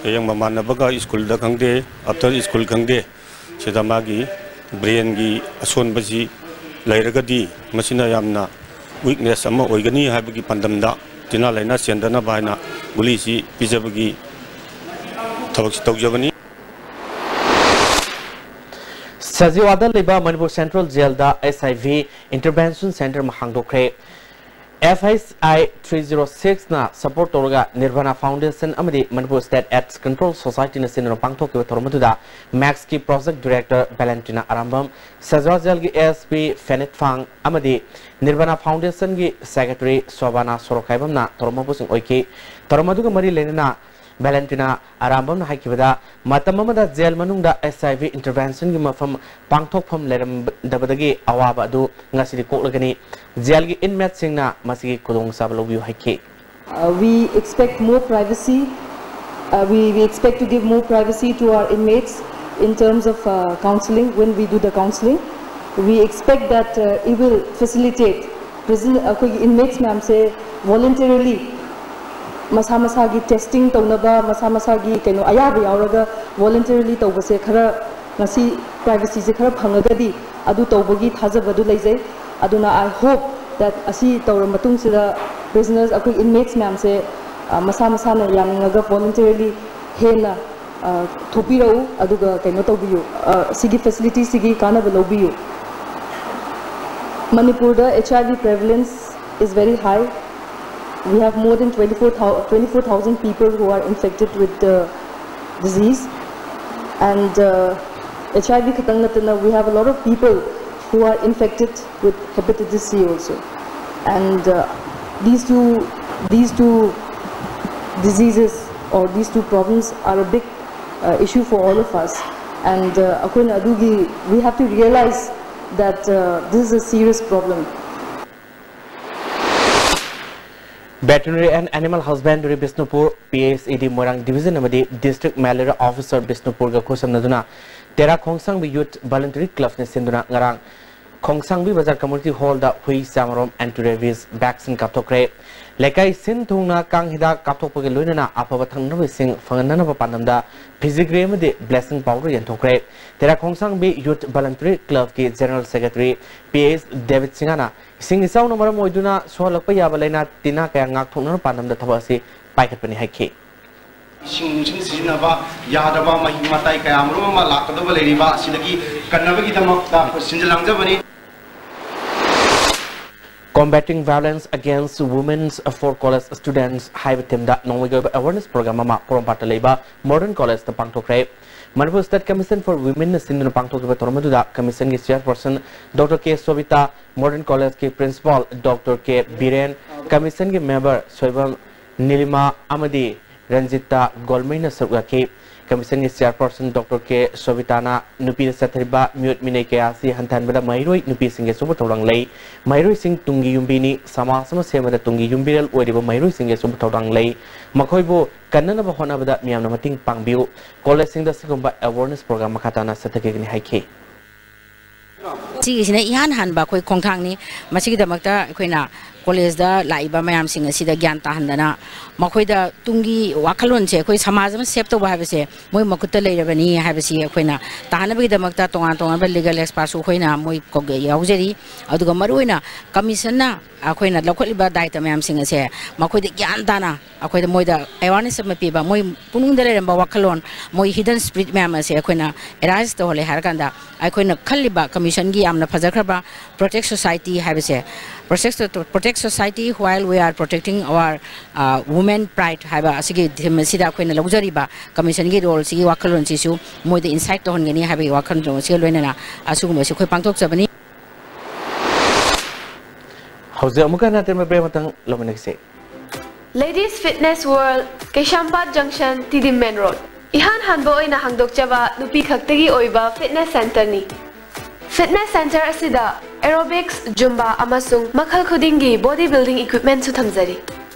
ꯍꯌꯦꯡ ꯃꯃꯥꯟꯅꯕꯒ ꯁ꯭ꯀꯨꯜꯗ ꯈꯪꯗꯦ, ꯑꯥꯐꯇꯔ ꯁ꯭ꯀꯨꯜ ꯈꯪꯗꯦ, ꯁꯤꯗ ꯃꯥꯒꯤ ꯕ꯭ꯔꯦꯟꯒꯤ ꯑꯁꯣꯟꯕꯁꯤ ꯂꯩꯔꯒꯗꯤ ꯃꯁꯤꯅ ꯌꯥꯝꯅ ꯋꯤꯛꯅꯦꯁ ꯑꯃ ꯑꯣꯏꯒꯅꯤ ꯍꯥꯏꯕꯒꯤ ꯄꯥꯟꯗꯝꯗ ꯇꯤꯟꯅꯥ ꯂꯥꯏꯅꯥ ꯆꯦꯟꯗꯅꯕ ꯍꯥꯏꯅ ꯒꯨꯂꯤꯁꯤ ꯄꯤꯖꯕꯒꯤ ꯊꯕꯛꯁꯤ ꯇꯧꯖꯕꯅꯤ꯫ ꯁꯖꯤꯋꯥꯗ ꯂꯩꯕ ꯃꯅꯤꯄꯨꯔ ꯁꯦꯟꯇ꯭ꯔꯦꯜ ꯖꯦꯜꯗ S I V intervention centre ꯑꯃ ꯍꯥꯡꯗꯣꯛꯈ꯭ꯔꯦ꯫ F H I three zero ꯁꯤꯛꯁꯅ ꯁꯄꯣꯔꯠ ꯇꯧꯔꯒ ꯅꯤꯔꯚꯥꯅꯥ ꯐꯥꯎꯟꯗꯦꯁꯟ ꯑꯃꯗꯤ ꯃꯅꯤꯄꯨꯔ ꯁ꯭ꯇꯦꯠ ꯑꯦꯗꯁ ꯀꯟꯇ꯭ꯔꯣꯜ ꯁꯣꯁꯥꯏꯇꯤꯅ ꯁꯤꯟꯗꯨꯅ ꯄꯥꯡꯊꯣꯛꯈꯤꯕ ꯊꯧꯔꯝ ꯑꯗꯨꯗ ꯃꯦꯛꯁꯀꯤ project director Valentina Arambam, Sajiwa ꯖꯦꯜꯒꯤ ꯑꯦ ꯑꯦꯁ ꯄꯤ ꯐꯦꯅꯤꯠ ꯐꯥꯡ ꯑꯃꯗꯤ ꯅꯤꯔꯚꯥꯅꯥ ꯐꯥꯎꯟꯗꯦꯁꯟꯒꯤ ꯁꯦꯀ꯭ꯔꯦꯇꯔꯤ ꯁꯣꯕꯥꯅꯥ ꯁꯣꯔꯣꯛꯈꯥꯏꯕꯝꯅ ꯊꯧꯔꯝ ꯃꯄꯨꯁꯤꯡ ꯑꯣꯏꯈꯤ꯫ ꯊꯧꯔꯝ ꯑꯗꯨꯒ ꯃꯔꯤ ꯂꯩꯅꯅ ꯚꯦꯂꯦꯟꯇꯤꯅꯥ ꯑꯔꯥꯝꯕꯝꯅ ꯍꯥꯏꯈꯤꯕꯗ, ꯃꯇꯝ ꯑꯃꯗ ꯖꯦꯜ ꯃꯅꯨꯡꯗ ꯑꯦꯁ ꯑꯥꯏ ꯚꯤ ꯏꯟꯇꯔꯚꯦꯟꯁꯟꯒꯤ ꯃꯐꯝ ꯄꯥꯡꯊꯣꯛꯐꯝ ꯂꯩꯔꯝꯗꯕꯗꯒꯤ ꯑꯋꯥꯕ ꯑꯗꯨ ꯉꯁꯤꯗꯤ ꯀꯣꯛꯂꯒꯅꯤ꯫ ꯖꯦꯜꯒꯤ ꯏꯟꯃꯦꯠꯁꯤꯡꯅ ꯃꯁꯤꯒꯤ ꯈꯨꯗꯣꯡꯆꯥꯕ ꯂꯧꯕꯤꯌꯨ ꯍꯥꯏꯈꯤ꯫ Uh, we expect more privacy. Uh, we, we expect to give more privacy to our inmates in terms of uh, counseling when we do the counseling. We expect that uh, it will facilitate prison ꯑꯩꯈꯣꯏꯒꯤ inmates ꯃꯌꯥꯝꯁꯦ voluntarily ꯃꯁꯥ ꯃꯁꯥꯒꯤ testing ꯇꯧꯅꯕ, ꯃꯁꯥ ꯃꯁꯥꯒꯤ ꯀꯩꯅꯣ ꯑꯌꯥꯕ ꯌꯥꯎꯔꯒ voluntarily ꯇꯧꯕꯁꯦ ꯈꯔ ꯉꯁꯤ privacyꯁꯦ ꯈꯔ ꯐꯪꯉꯒꯗꯤ ꯑꯗꯨ ꯇꯧꯕꯒꯤ ꯊꯥꯖꯕꯗꯨ ꯂꯩꯖꯩ꯫ ꯑꯗꯨꯅ I hope that ꯑꯁꯤ ꯇꯧꯔ ꯃꯇꯨꯡꯁꯤꯗ prisoners ꯑꯩꯈꯣꯏ inmates ꯃꯌꯥꯝꯁꯦ ꯃꯁꯥ ꯃꯁꯥꯅ ꯌꯥꯅꯤꯡꯉꯒ voluntarily ꯍꯦꯟꯅ ꯊꯣꯛꯄꯤꯔꯛꯎ, ꯑꯗꯨꯒ ꯀꯩꯅꯣ ꯇꯧꯕꯤꯌꯨ, ꯁꯤꯒꯤ facilityꯁꯤꯒꯤ ꯀꯥꯟꯅꯕ ꯂꯧꯕꯤꯌꯨ꯫ ꯃꯅꯤꯄꯨꯔꯗ HIV prevalence is very high. We have more than twenty-four thousand people who are infected with the disease, and uh, H I V ꯈꯛꯇꯪ ꯅꯠꯇꯅ, we have a lot of people who are infected with hepatitis C also. And uh, these two, these two diseases or these two problems are a big uh, issue for all of us. And uh, ꯑꯩꯈꯣꯏꯅ ꯑꯗꯨꯒꯤ, we have to realize that uh, this is a serious problem. Veterinary and Animal Husbandry Bishnupur, P S A D Moirang Division ꯑꯃꯗꯤ District Malaria Officer ꯕꯤꯁꯅꯨꯄꯨꯔꯒ ꯈꯨꯠꯁꯝꯅꯗꯨꯅ ꯇꯦꯔꯥ ꯈꯣꯡꯁꯥꯡꯕꯤ Youth Voluntary Clubꯅ ꯁꯤꯟꯗꯨꯅ ꯉꯔꯥꯡ ꯈꯣꯡꯁꯥꯡꯕꯤ ꯕꯖꯥꯔ Community Hallꯗ ꯍꯨꯏ ꯆꯥꯃꯔꯣꯝ anti rabies vaccine ꯀꯥꯞꯊꯣꯛꯈ꯭ꯔꯦ꯫ ꯂꯩꯀꯥꯏ ꯁꯤꯟ ꯊꯨꯡꯅ ꯀꯥꯡ ꯍꯤꯗꯥꯛ ꯀꯥꯞꯊꯣꯛꯄꯒꯤ ꯂꯣꯏꯅꯅ ꯑꯐꯕ ꯊꯛꯅꯕ ꯏꯁꯤꯡ ꯐꯪꯍꯟꯅꯅꯕ ꯄꯥꯟꯗꯝꯗ ꯐꯤꯖꯤꯒ꯭ꯔꯤ ꯑꯃꯗꯤ blessing powder ꯌꯦꯟꯊꯣꯛꯈ꯭ꯔꯦ꯫ ꯇꯦꯔꯥ ꯈꯣꯡꯁꯥꯡꯕꯤ Youth Voluntary Clubꯀꯤ General Secretary P H debit ꯁꯤꯡꯍꯅ ꯏꯁꯤꯡ ꯏꯆꯥꯎꯅ ꯃꯔꯝ ꯑꯣꯏꯗꯨꯅ ꯁꯣꯛꯍꯜꯂꯛꯄ ꯌꯥꯕ ꯂꯥꯏꯅꯥ ꯇꯤꯟꯅꯥ ꯀꯌꯥ ꯉꯥꯛꯊꯣꯛꯅꯅꯕ ꯄꯥꯟꯗꯝꯗ ꯊꯕꯛ ꯑꯁꯤ ꯄꯥꯏꯈꯠꯄꯅꯤ ꯍꯥꯏꯈꯤ꯫ ꯏꯁꯤꯡ ꯅꯨꯡꯁꯤꯠ ꯁꯤꯖꯤꯟꯅꯕ ꯌꯥꯗꯕ ꯃꯍꯤꯛ ꯃꯇꯥꯏ ꯀꯌꯥ ꯃꯔꯨꯝ ꯑꯃ ꯂꯥꯛꯀꯗꯧꯕ ꯂꯩꯔꯤꯕ ꯑꯁꯤꯗꯒꯤ ꯀꯟꯅꯕꯒꯤꯗꯃꯛꯇ ꯑꯩꯈꯣꯏ ꯁꯤꯟꯖ ꯂꯥꯡꯖꯕꯅꯤ꯫ Combating Violence Against Women for College Students ꯍꯥꯏꯕ theme ꯗ ꯅꯣꯡꯃꯒꯤ ꯑꯣꯏꯕ awareness program ꯑꯃ ꯄꯣꯔꯣꯝꯄꯥꯠꯇ ꯂꯩꯕ Modern College ꯇ ꯄꯥꯡꯊꯣꯛꯈ꯭ꯔꯦ꯫ Manipur State Commission for Women ꯅ ꯁꯤꯟꯗꯨꯅ ꯄꯥꯡꯊꯣꯛꯈꯤꯕ ꯊꯧꯔꯝ ꯑꯗꯨꯗ Commission ꯒꯤ Chairperson Doctor K ꯁꯣꯕꯤꯇꯥ, Modern College ꯀꯤ Principal Doctor K Biren, Commission ꯒꯤ Member ꯁꯣꯏꯕꯝ ꯅꯤꯂꯤꯃꯥ ꯑꯃꯗꯤ ꯔꯟꯖꯤꯇꯥ ꯒꯣꯜꯃꯩꯅ ꯁꯔꯨꯛ ꯌꯥꯈꯤ꯫ Commission ꯒꯤ Chairperson Doctor K ꯁꯣꯕꯤꯇꯥꯅ ꯅꯨꯄꯤꯗ ꯆꯠꯊꯔꯤꯕ ꯃꯤꯑꯣꯠ ꯃꯤꯅꯩ ꯀꯌꯥ ꯑꯁꯤ ꯍꯟꯊꯍꯟꯕꯗ ꯃꯍꯩꯔꯣꯏ ꯅꯨꯄꯤꯁꯤꯡꯒꯤ ꯑꯆꯧꯕ ꯊꯧꯗꯥꯡ ꯂꯩ꯫ ꯃꯍꯩꯔꯣꯏꯁꯤꯡ ꯇꯨꯡꯒꯤ ꯌꯨꯝꯕꯤꯅꯤ, ꯁꯃꯥꯖ ꯑꯃ ꯁꯦꯝꯕꯗ ꯇꯨꯡꯒꯤ ꯌꯨꯝꯕꯤꯔꯦꯜ ꯑꯣꯏꯔꯤꯕ ꯃꯍꯩꯔꯣꯏꯁꯤꯡꯒꯤ ꯑꯆꯧꯕ ꯊꯧꯗꯥꯡ ꯂꯩ꯫ ꯃꯈꯣꯏꯕꯨ ꯀꯟꯅꯅꯕ ꯍꯣꯠꯅꯕꯗ ꯃꯤꯌꯥꯝꯅ ꯃꯇꯦꯡ ꯄꯥꯡꯕꯤꯌꯨ꯫ College ꯁꯤꯡꯗ ꯑꯁꯤꯒꯨꯝꯕ awareness program ꯃꯈꯥ ꯇꯥꯅ ꯆꯠꯊꯈꯤꯒꯅꯤ ꯍꯥꯏꯈꯤ꯫ ꯁꯤꯒꯤꯁꯤꯅ ꯏꯍꯥꯟ ꯍꯥꯟꯕ ꯑꯩꯈꯣꯏ ꯈꯣꯡꯊꯥꯡꯅꯤ꯫ ꯃꯁꯤꯒꯤꯗꯃꯛꯇ ꯑꯩꯈꯣꯏꯅ college ꯗ ꯂꯥꯛꯏꯕ ꯃꯌꯥꯝꯁꯤꯡ ꯑꯁꯤꯗ ꯒ꯭ꯌꯥꯟ ꯇꯥꯍꯟꯗꯅ ꯃꯈꯣꯏꯗ ꯇꯨꯡꯒꯤ ꯋꯥꯈꯜꯂꯣꯟꯁꯦ, ꯑꯩꯈꯣꯏ ꯁꯃꯥꯖ ꯑꯃ save ꯇꯧꯕ ꯍꯥꯏꯕꯁꯦ ꯃꯣꯏ ꯃꯈꯨꯠꯇ ꯂꯩꯔꯕꯅꯤ ꯍꯥꯏꯕꯁꯤ ꯑꯩꯈꯣꯏꯅ ꯇꯥꯍꯟꯅꯕꯒꯤꯗꯃꯛꯇ ꯇꯣꯉꯥꯟ ꯇꯣꯉꯥꯟꯕ legal expert ꯁꯨ ꯑꯩꯈꯣꯏꯅ ꯃꯣꯏ ꯀꯧ-, ꯌꯥꯎꯖꯔꯤ꯫ ꯑꯗꯨꯒ ꯃꯔꯨꯑꯣꯏꯅ Commission ꯅ ꯑꯩꯈꯣꯏꯅ ꯂꯧꯈꯠꯂꯤꯕ ꯗꯥꯏꯇ ꯃꯌꯥꯝꯁꯤꯡ ꯑꯁꯦ ꯃꯈꯣꯏꯗ ꯒ꯭ꯌꯥꯟ ꯇꯥꯅ ꯑꯩꯈꯣꯏꯗ ꯃꯣꯏꯗ awareness ꯑꯃ ꯄꯤꯕ, ꯃꯣꯏ ꯄꯨꯛꯅꯤꯡꯗ ꯂꯩꯔꯝꯕ ꯋꯥꯈꯜꯂꯣꯟ, ꯃꯣꯏ hidden spirit ꯃꯌꯥꯝ ꯑꯁꯦ ꯑꯩꯈꯣꯏꯅ arise ꯇꯧꯍꯜꯂꯦ ꯍꯥꯏꯔꯀꯥꯟꯗ ꯑꯩꯈꯣꯏꯅ ꯈꯜꯂꯤꯕ commission ꯒꯤ ꯌꯥꯝꯅ ꯐꯖꯈ꯭ꯔꯕ Protect Society ꯍꯥꯏꯕꯁꯦ, Protect, Protect Society while we are protecting our, uh, women pride ꯍꯥꯏꯕ ꯑꯁꯤꯒꯤ theme ꯑꯁꯤꯗ ꯑꯩꯈꯣꯏꯅ ꯂꯧꯖꯔꯤꯕ commission ꯒꯤ role ꯁꯤꯒꯤ ꯋꯥꯈꯜꯂꯣꯟꯁꯤꯁꯨ ꯃꯣꯏꯗ insight ꯇꯧꯍꯟꯒꯅꯤ ꯍꯥꯏꯕꯒꯤ ꯋꯥꯈꯜꯂꯣꯟ ꯑꯁꯤꯒ ꯂꯣꯏꯅꯅ ꯑꯁꯤꯒꯨꯝꯕꯁꯤ ꯑꯩꯈꯣꯏ ꯄꯥꯡꯊꯣꯛꯆꯕꯅꯤ꯫ ꯍꯧꯖꯤꯛ ꯑꯃꯨꯛꯀ ꯍꯟꯅ ꯑꯇꯦꯟꯕ break ꯑꯃꯇꯪ ꯂꯧꯃꯤꯟꯅꯁꯤ꯫ Ladies Fitness World, ꯀꯩꯁꯥꯝꯄꯥꯠ Junction, ꯇꯤꯗꯤꯝ Main Road꯫ ꯏꯍꯥꯟ ꯍꯥꯟꯕ ꯑꯣꯏꯅ ꯍꯥꯡꯗꯣꯛꯆꯕ ꯅꯨꯄꯤ ꯈꯛꯇꯒꯤ ꯑꯣꯏꯕ fitness centre ꯅꯤ꯫ Fitness centre ꯑꯁꯤꯗ aerobics, Zumba ꯑꯃꯁꯨꯡ ꯃꯈꯜ ꯈꯨꯗꯤꯡꯒꯤ body building equipment ꯁꯨ ꯊꯝꯖꯔꯤ꯫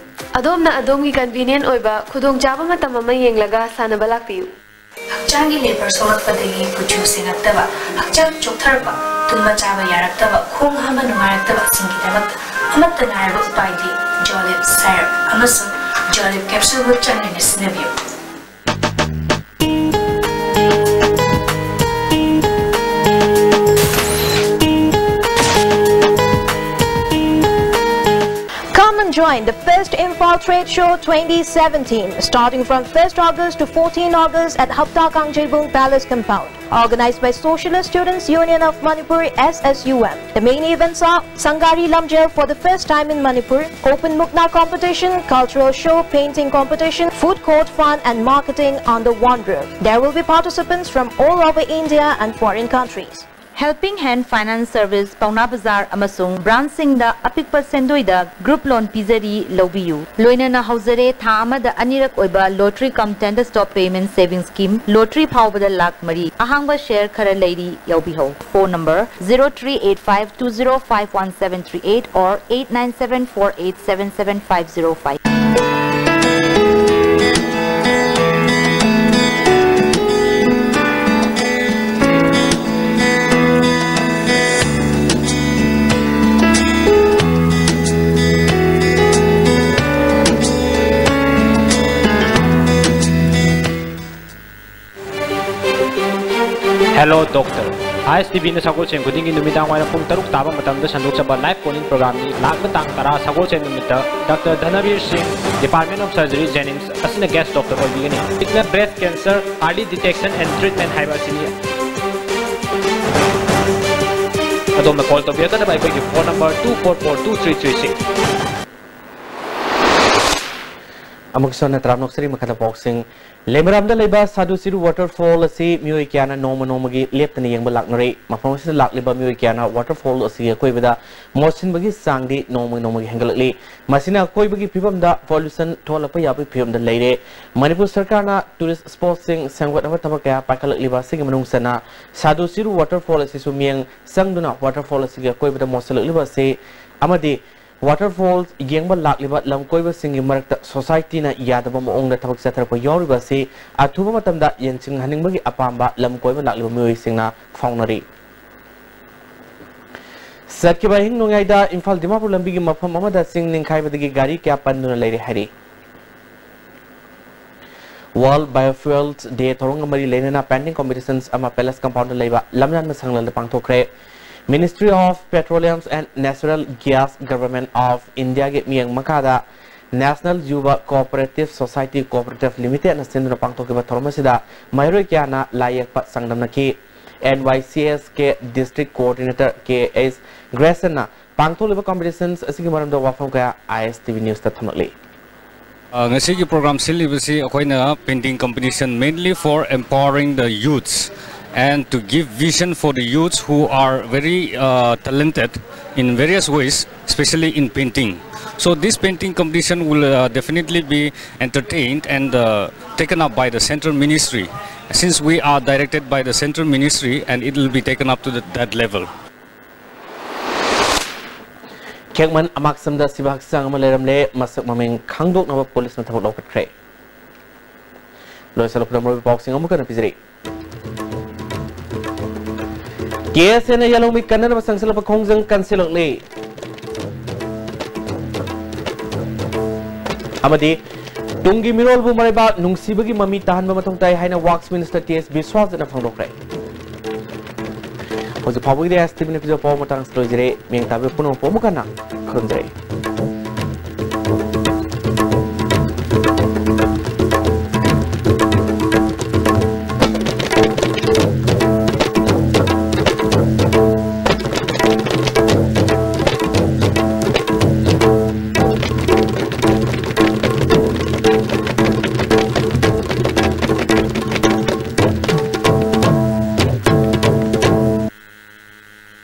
ꯑꯗꯣꯝꯅ ꯑꯗꯣꯝꯒꯤ convenient ꯑꯣꯏꯕ ꯈꯨꯗꯣꯡꯆꯥꯕ ꯃꯇꯝ ꯑꯃ ꯌꯦꯡꯂꯒ ꯁꯥꯟꯅꯕ ꯂꯥꯛꯄꯤꯌꯨ꯫ ꯍꯛꯆꯥꯡꯒꯤ ꯂꯦꯕꯔ ꯁꯣꯛꯂꯛꯄꯗꯒꯤ ꯀꯨꯆꯨ ꯁꯦꯡꯉꯛꯇꯕ, ꯍꯛꯆꯥꯡ ꯆꯣꯛꯊꯔꯛꯄ, ꯇꯨꯝꯕ ꯆꯥꯕ ꯌꯥꯔꯛꯇꯕ, ꯈꯣꯡ ꯍꯥꯝꯕ ꯅꯨꯡꯉꯥꯏꯔꯛꯇꯕꯁꯤꯡꯒꯤꯗꯃꯛꯇ ꯑꯃꯠꯇ ꯉꯥꯏꯔꯕ ꯎꯄꯥꯏꯗꯤ Jolib syrup ꯑꯃꯁꯨꯡ Jolib capsule ꯕꯨ ꯆꯥꯡ ꯅꯥꯏꯅ ꯁꯤꯖꯤꯟꯅꯕꯤꯌꯨ꯫ Come and join the first Imphal Trade Show twenty seventeen, starting from first August to fourteen August at Hapta Kangjeibung Palace Compound. Organized by Socialist Students Union of Manipur, S S U M. The main events are Sangari Lamjel for the first time in Manipur, open Mukna competition, cultural show, painting competition, food court fun and marketing under one roof. There will be participants from all over India and foreign countries. Helping Hand Finance Service, Paona Bazar ꯑꯃꯁꯨꯡ branch ꯁꯤꯡꯗ ꯑꯄꯤꯛꯄ ꯁꯦꯟꯗꯣꯏꯗ group loan ꯄꯤꯖꯔꯤ, ꯂꯧꯕꯤꯌꯨ꯫ ꯂꯣꯏꯅꯅ ꯍꯧꯖꯔꯦ ꯊꯥ ꯑꯃꯗ ꯑꯅꯤꯔꯛ ꯑꯣꯏꯕ lottery cum tender stock payment saving scheme, lottery ꯐꯥꯎꯕꯗ ꯂꯥꯈ ꯃꯔꯤ꯫ ꯑꯍꯥꯡꯕ share ꯈꯔ ꯂꯩꯔꯤ, ꯌꯥꯎꯕꯤꯍꯧ꯫ Phone number zero three eight five two zero five one seven three eight or eight nine seven four eight seven seven five zero five. Hello Doctor. I S T V ꯅ ꯁꯒꯣꯜꯁꯦꯟ ꯈꯨꯗꯤꯡꯒꯤ ꯅꯨꯃꯤꯗꯥꯡ ꯋꯥꯏꯔꯝ ꯄꯨꯡ ꯇꯔꯨꯛ ꯇꯥꯕ ꯃꯇꯝꯗ ꯁꯟꯗꯣꯛꯆꯕ live call-in program-ꯅꯤ꯫ ꯂꯥꯛꯂꯤꯕ ꯇꯥꯡ ꯇꯔꯥ ꯁꯒꯣꯜꯁꯦꯟ ꯅꯨꯃꯤꯠꯇ Doctor ꯙꯅꯕꯤꯔ ꯁꯤꯡ, Department of Surgery, JNIMS ꯑꯁꯤꯅ guest doctor ꯑꯣꯏꯕꯤꯒꯅꯤ꯫ ꯍꯧꯖꯤꯛꯅ breast cancer early detection and treatment ꯍꯥꯏꯕ ꯑꯁꯤꯅꯤ꯫ ꯑꯗꯣꯝꯅ call ꯇꯧꯕꯤꯔꯛꯀꯗꯕ ꯑꯩꯈꯣꯏꯒꯤ phone number two four four two three three six꯫ ꯑꯃꯨꯛ ꯁꯣꯟꯅ ꯇꯔꯥꯝꯅ ꯑꯣꯛꯆꯔꯤ꯫ ꯃꯈꯥꯗ ꯄꯥꯎꯁꯤꯡ꯫ ꯂꯩꯃꯔꯥꯝꯗ ꯂꯩꯕ ꯁꯥꯗꯨ ꯆꯤꯔꯨ waterfall ꯑꯁꯤ ꯃꯤꯑꯣꯏ ꯀꯌꯥꯅ ꯅꯣꯡꯃ ꯅꯣꯡꯃꯒꯤ ꯂꯦꯞꯇꯅ ꯌꯦꯡꯕ ꯂꯥꯛꯅꯔꯤ꯫ ꯃꯐꯝ ꯑꯁꯤꯗ ꯂꯥꯛꯂꯤꯕ ꯃꯤꯑꯣꯏ ꯀꯌꯥꯅ waterfall ꯑꯁꯤꯒꯤ ꯑꯀꯣꯏꯕꯗ ꯃꯣꯠꯁꯤꯟꯕꯒꯤ ꯆꯥꯡꯗꯤ ꯅꯣꯡꯃ ꯅꯣꯡꯃꯒꯤ ꯍꯦꯟꯒꯠꯂꯛꯂꯤ꯫ ꯃꯁꯤꯅ ꯑꯀꯣꯏꯕꯒꯤ ꯐꯤꯕꯝꯗ pollution ꯊꯣꯛꯍꯜꯂꯛꯄ ꯌꯥꯕꯒꯤ ꯐꯤꯕꯝꯗ ꯂꯩꯔꯦ꯫ ꯃꯅꯤꯄꯨꯔ ꯁꯔꯀꯥꯔꯅ tourist spotꯁꯤꯡ ꯁꯦꯝꯒꯠꯅꯕ ꯊꯕꯛ ꯀꯌꯥ ꯄꯥꯏꯈꯠꯂꯛꯂꯤꯕ ꯑꯁꯤꯒꯤ ꯃꯅꯨꯡ ꯆꯟꯅ ꯁꯥꯗꯨ ꯆꯤꯔꯨ waterfall ꯑꯁꯤꯁꯨ ꯃꯤꯠꯌꯦꯡ ꯆꯪꯗꯨꯅ waterfall ꯑꯁꯤꯒꯤ ꯑꯀꯣꯏꯕꯗ ꯃꯣꯠꯁꯤꯜꯂꯛꯂꯤꯕ ꯑꯁꯤ ꯑꯃꯗꯤ waterfall ꯌꯦꯡꯕ ꯂꯥꯛꯂꯤꯕ ꯂꯝ ꯀꯣꯏꯕꯁꯤꯡꯒꯤ ꯃꯔꯛꯇ societyꯅ ꯌꯥꯗꯕ ꯃꯑꯣꯡꯗ ꯊꯕꯛ ꯆꯠꯊꯔꯛꯄ ꯌꯥꯎꯔꯤꯕ ꯑꯁꯤ ꯑꯊꯨꯕ ꯃꯇꯝꯗ ꯌꯦꯡꯁꯤꯟꯍꯟꯅꯤꯡꯕꯒꯤ ꯑꯄꯥꯝꯕ ꯂꯝ ꯀꯣꯏꯕ ꯂꯥꯛꯂꯤꯕ ꯃꯤꯑꯣꯏꯁꯤꯡꯅ ꯐꯥꯎꯅꯔꯤ꯫ ꯆꯠꯈꯤꯕ ꯑꯍꯤꯡ ꯅꯣꯡꯌꯥꯏꯗ ꯏꯝꯐꯥꯜ ꯗꯤꯃꯥꯄꯨꯔ ꯂꯝꯕꯤꯒꯤ ꯃꯐꯝ ꯑꯃꯗ ꯆꯤꯡ ꯅꯤꯡꯈꯥꯏꯕꯗꯒꯤ ꯒꯥꯔꯤ ꯀꯌꯥ ꯄꯟꯗꯨꯅ ꯂꯩꯔꯦ ꯍꯥꯏꯔꯤ꯫ World Biofuels Day ꯊꯧꯔꯝꯒ ꯃꯔꯤ ꯂꯩꯅꯅ painting competitions ꯑꯃ Palace Compoundꯗ ꯂꯩꯕ ꯂꯝꯌꯥꯟꯕ ꯁꯪꯂꯦꯟꯗ ꯄꯥꯡꯊꯣꯛꯈ꯭ꯔꯦ꯫ Ministry of Petroleum and Natural Gas, Government of Indiaꯒꯤ ꯃꯤꯠꯌꯦꯡ ꯃꯈꯥꯗ National Yuva Cooperative Society Cooperative Limitedꯅ ꯁꯤꯟꯗꯨꯅ ꯄꯥꯡꯊꯣꯛꯈꯤꯕ ꯊꯧꯔꯝ ꯑꯁꯤꯗ ꯃꯍꯩꯔꯣꯏ ꯀꯌꯥꯅ ꯂꯥꯏ ꯌꯦꯛꯄ ꯆꯥꯡꯗꯝꯅꯈꯤ꯫ NYCSꯀꯤ District Coordinator ꯀꯦ ꯑꯦꯁ ꯒ꯭ꯔꯦꯁꯟꯅ ꯄꯥꯡꯊꯣꯛꯂꯤꯕ competitions ꯑꯁꯤꯒꯤ ꯃꯔꯝꯗ ꯋꯥꯐꯝ ꯀꯌꯥ ISTV Newsꯇ ꯊꯝꯂꯛꯂꯤ꯫ ꯑ, ꯉꯁꯤꯒꯤ program ꯁꯤꯜꯂꯤꯕꯁꯤ ꯑꯩꯈꯣꯏꯅ painting competition mainly for empowering the youths and to give vision for the youths who are very, uh, talented in various ways, especially in painting. So this painting competition will, uh, definitely be entertained and, uh, taken up by the central ministry, since we are directed by the central ministry, and it will be taken up to the, that level. ꯈꯦꯛꯃꯟ ꯑꯃꯥꯛꯁꯝꯗ ꯁꯤꯕ ꯍꯛꯆꯥꯡ ꯑꯃ ꯂꯩꯔꯝꯂꯦ꯫ ꯃꯁꯛ ꯃꯃꯤꯡ ꯈꯪꯗꯣꯛꯅꯕ ꯄꯨꯂꯤꯁꯅ ꯊꯕꯛ ꯂꯧꯈꯠꯈ꯭ꯔꯦ꯫ ꯂꯣꯏꯁꯤꯜꯂꯛꯄꯗ ꯃꯔꯨꯑꯣꯏꯕ ꯄꯥꯎꯁꯤꯡ ꯑꯃꯨꯛ ꯍꯟꯅ ꯄꯤꯖꯔꯤ꯫ KSAꯅ ꯌꯥꯂꯧꯃꯤ ꯀꯟꯅꯅꯕ ꯆꯪꯁꯤꯜꯂꯛꯄ ꯈꯣꯡꯖꯪ ꯀꯟꯁꯤꯜꯂꯛꯂꯤ꯫ ꯑꯃꯗꯤ ꯇꯨꯡꯒꯤ ꯃꯤꯔꯣꯜꯕꯨ ꯃꯔꯩꯕꯥꯛ ꯅꯨꯡꯁꯤꯕꯒꯤ ꯃꯃꯤ ꯇꯥꯍꯟꯕ ꯃꯊꯧ ꯇꯥꯏ ꯍꯥꯏꯅ Works Minister T S ꯕꯤꯁ꯭ꯋꯥꯁꯖꯤꯠꯅ ꯐꯣꯡꯗꯣꯛꯈ꯭ꯔꯦ꯫ ꯍꯧꯖꯤꯛ ꯐꯥꯎꯕꯒꯤꯗꯤ STVꯅ ꯄꯤꯖꯕ ꯄꯥꯎ ꯃꯇꯥꯡꯁꯤ ꯂꯣꯏꯖꯔꯦ꯫ ꯃꯤꯌꯦꯡ ꯇꯥꯕꯤꯕ ꯄꯨꯝꯅꯃꯛꯄꯨ ꯑꯃꯨꯛ ꯍꯟꯅ ꯈꯨꯔꯨꯝꯖꯔꯤ꯫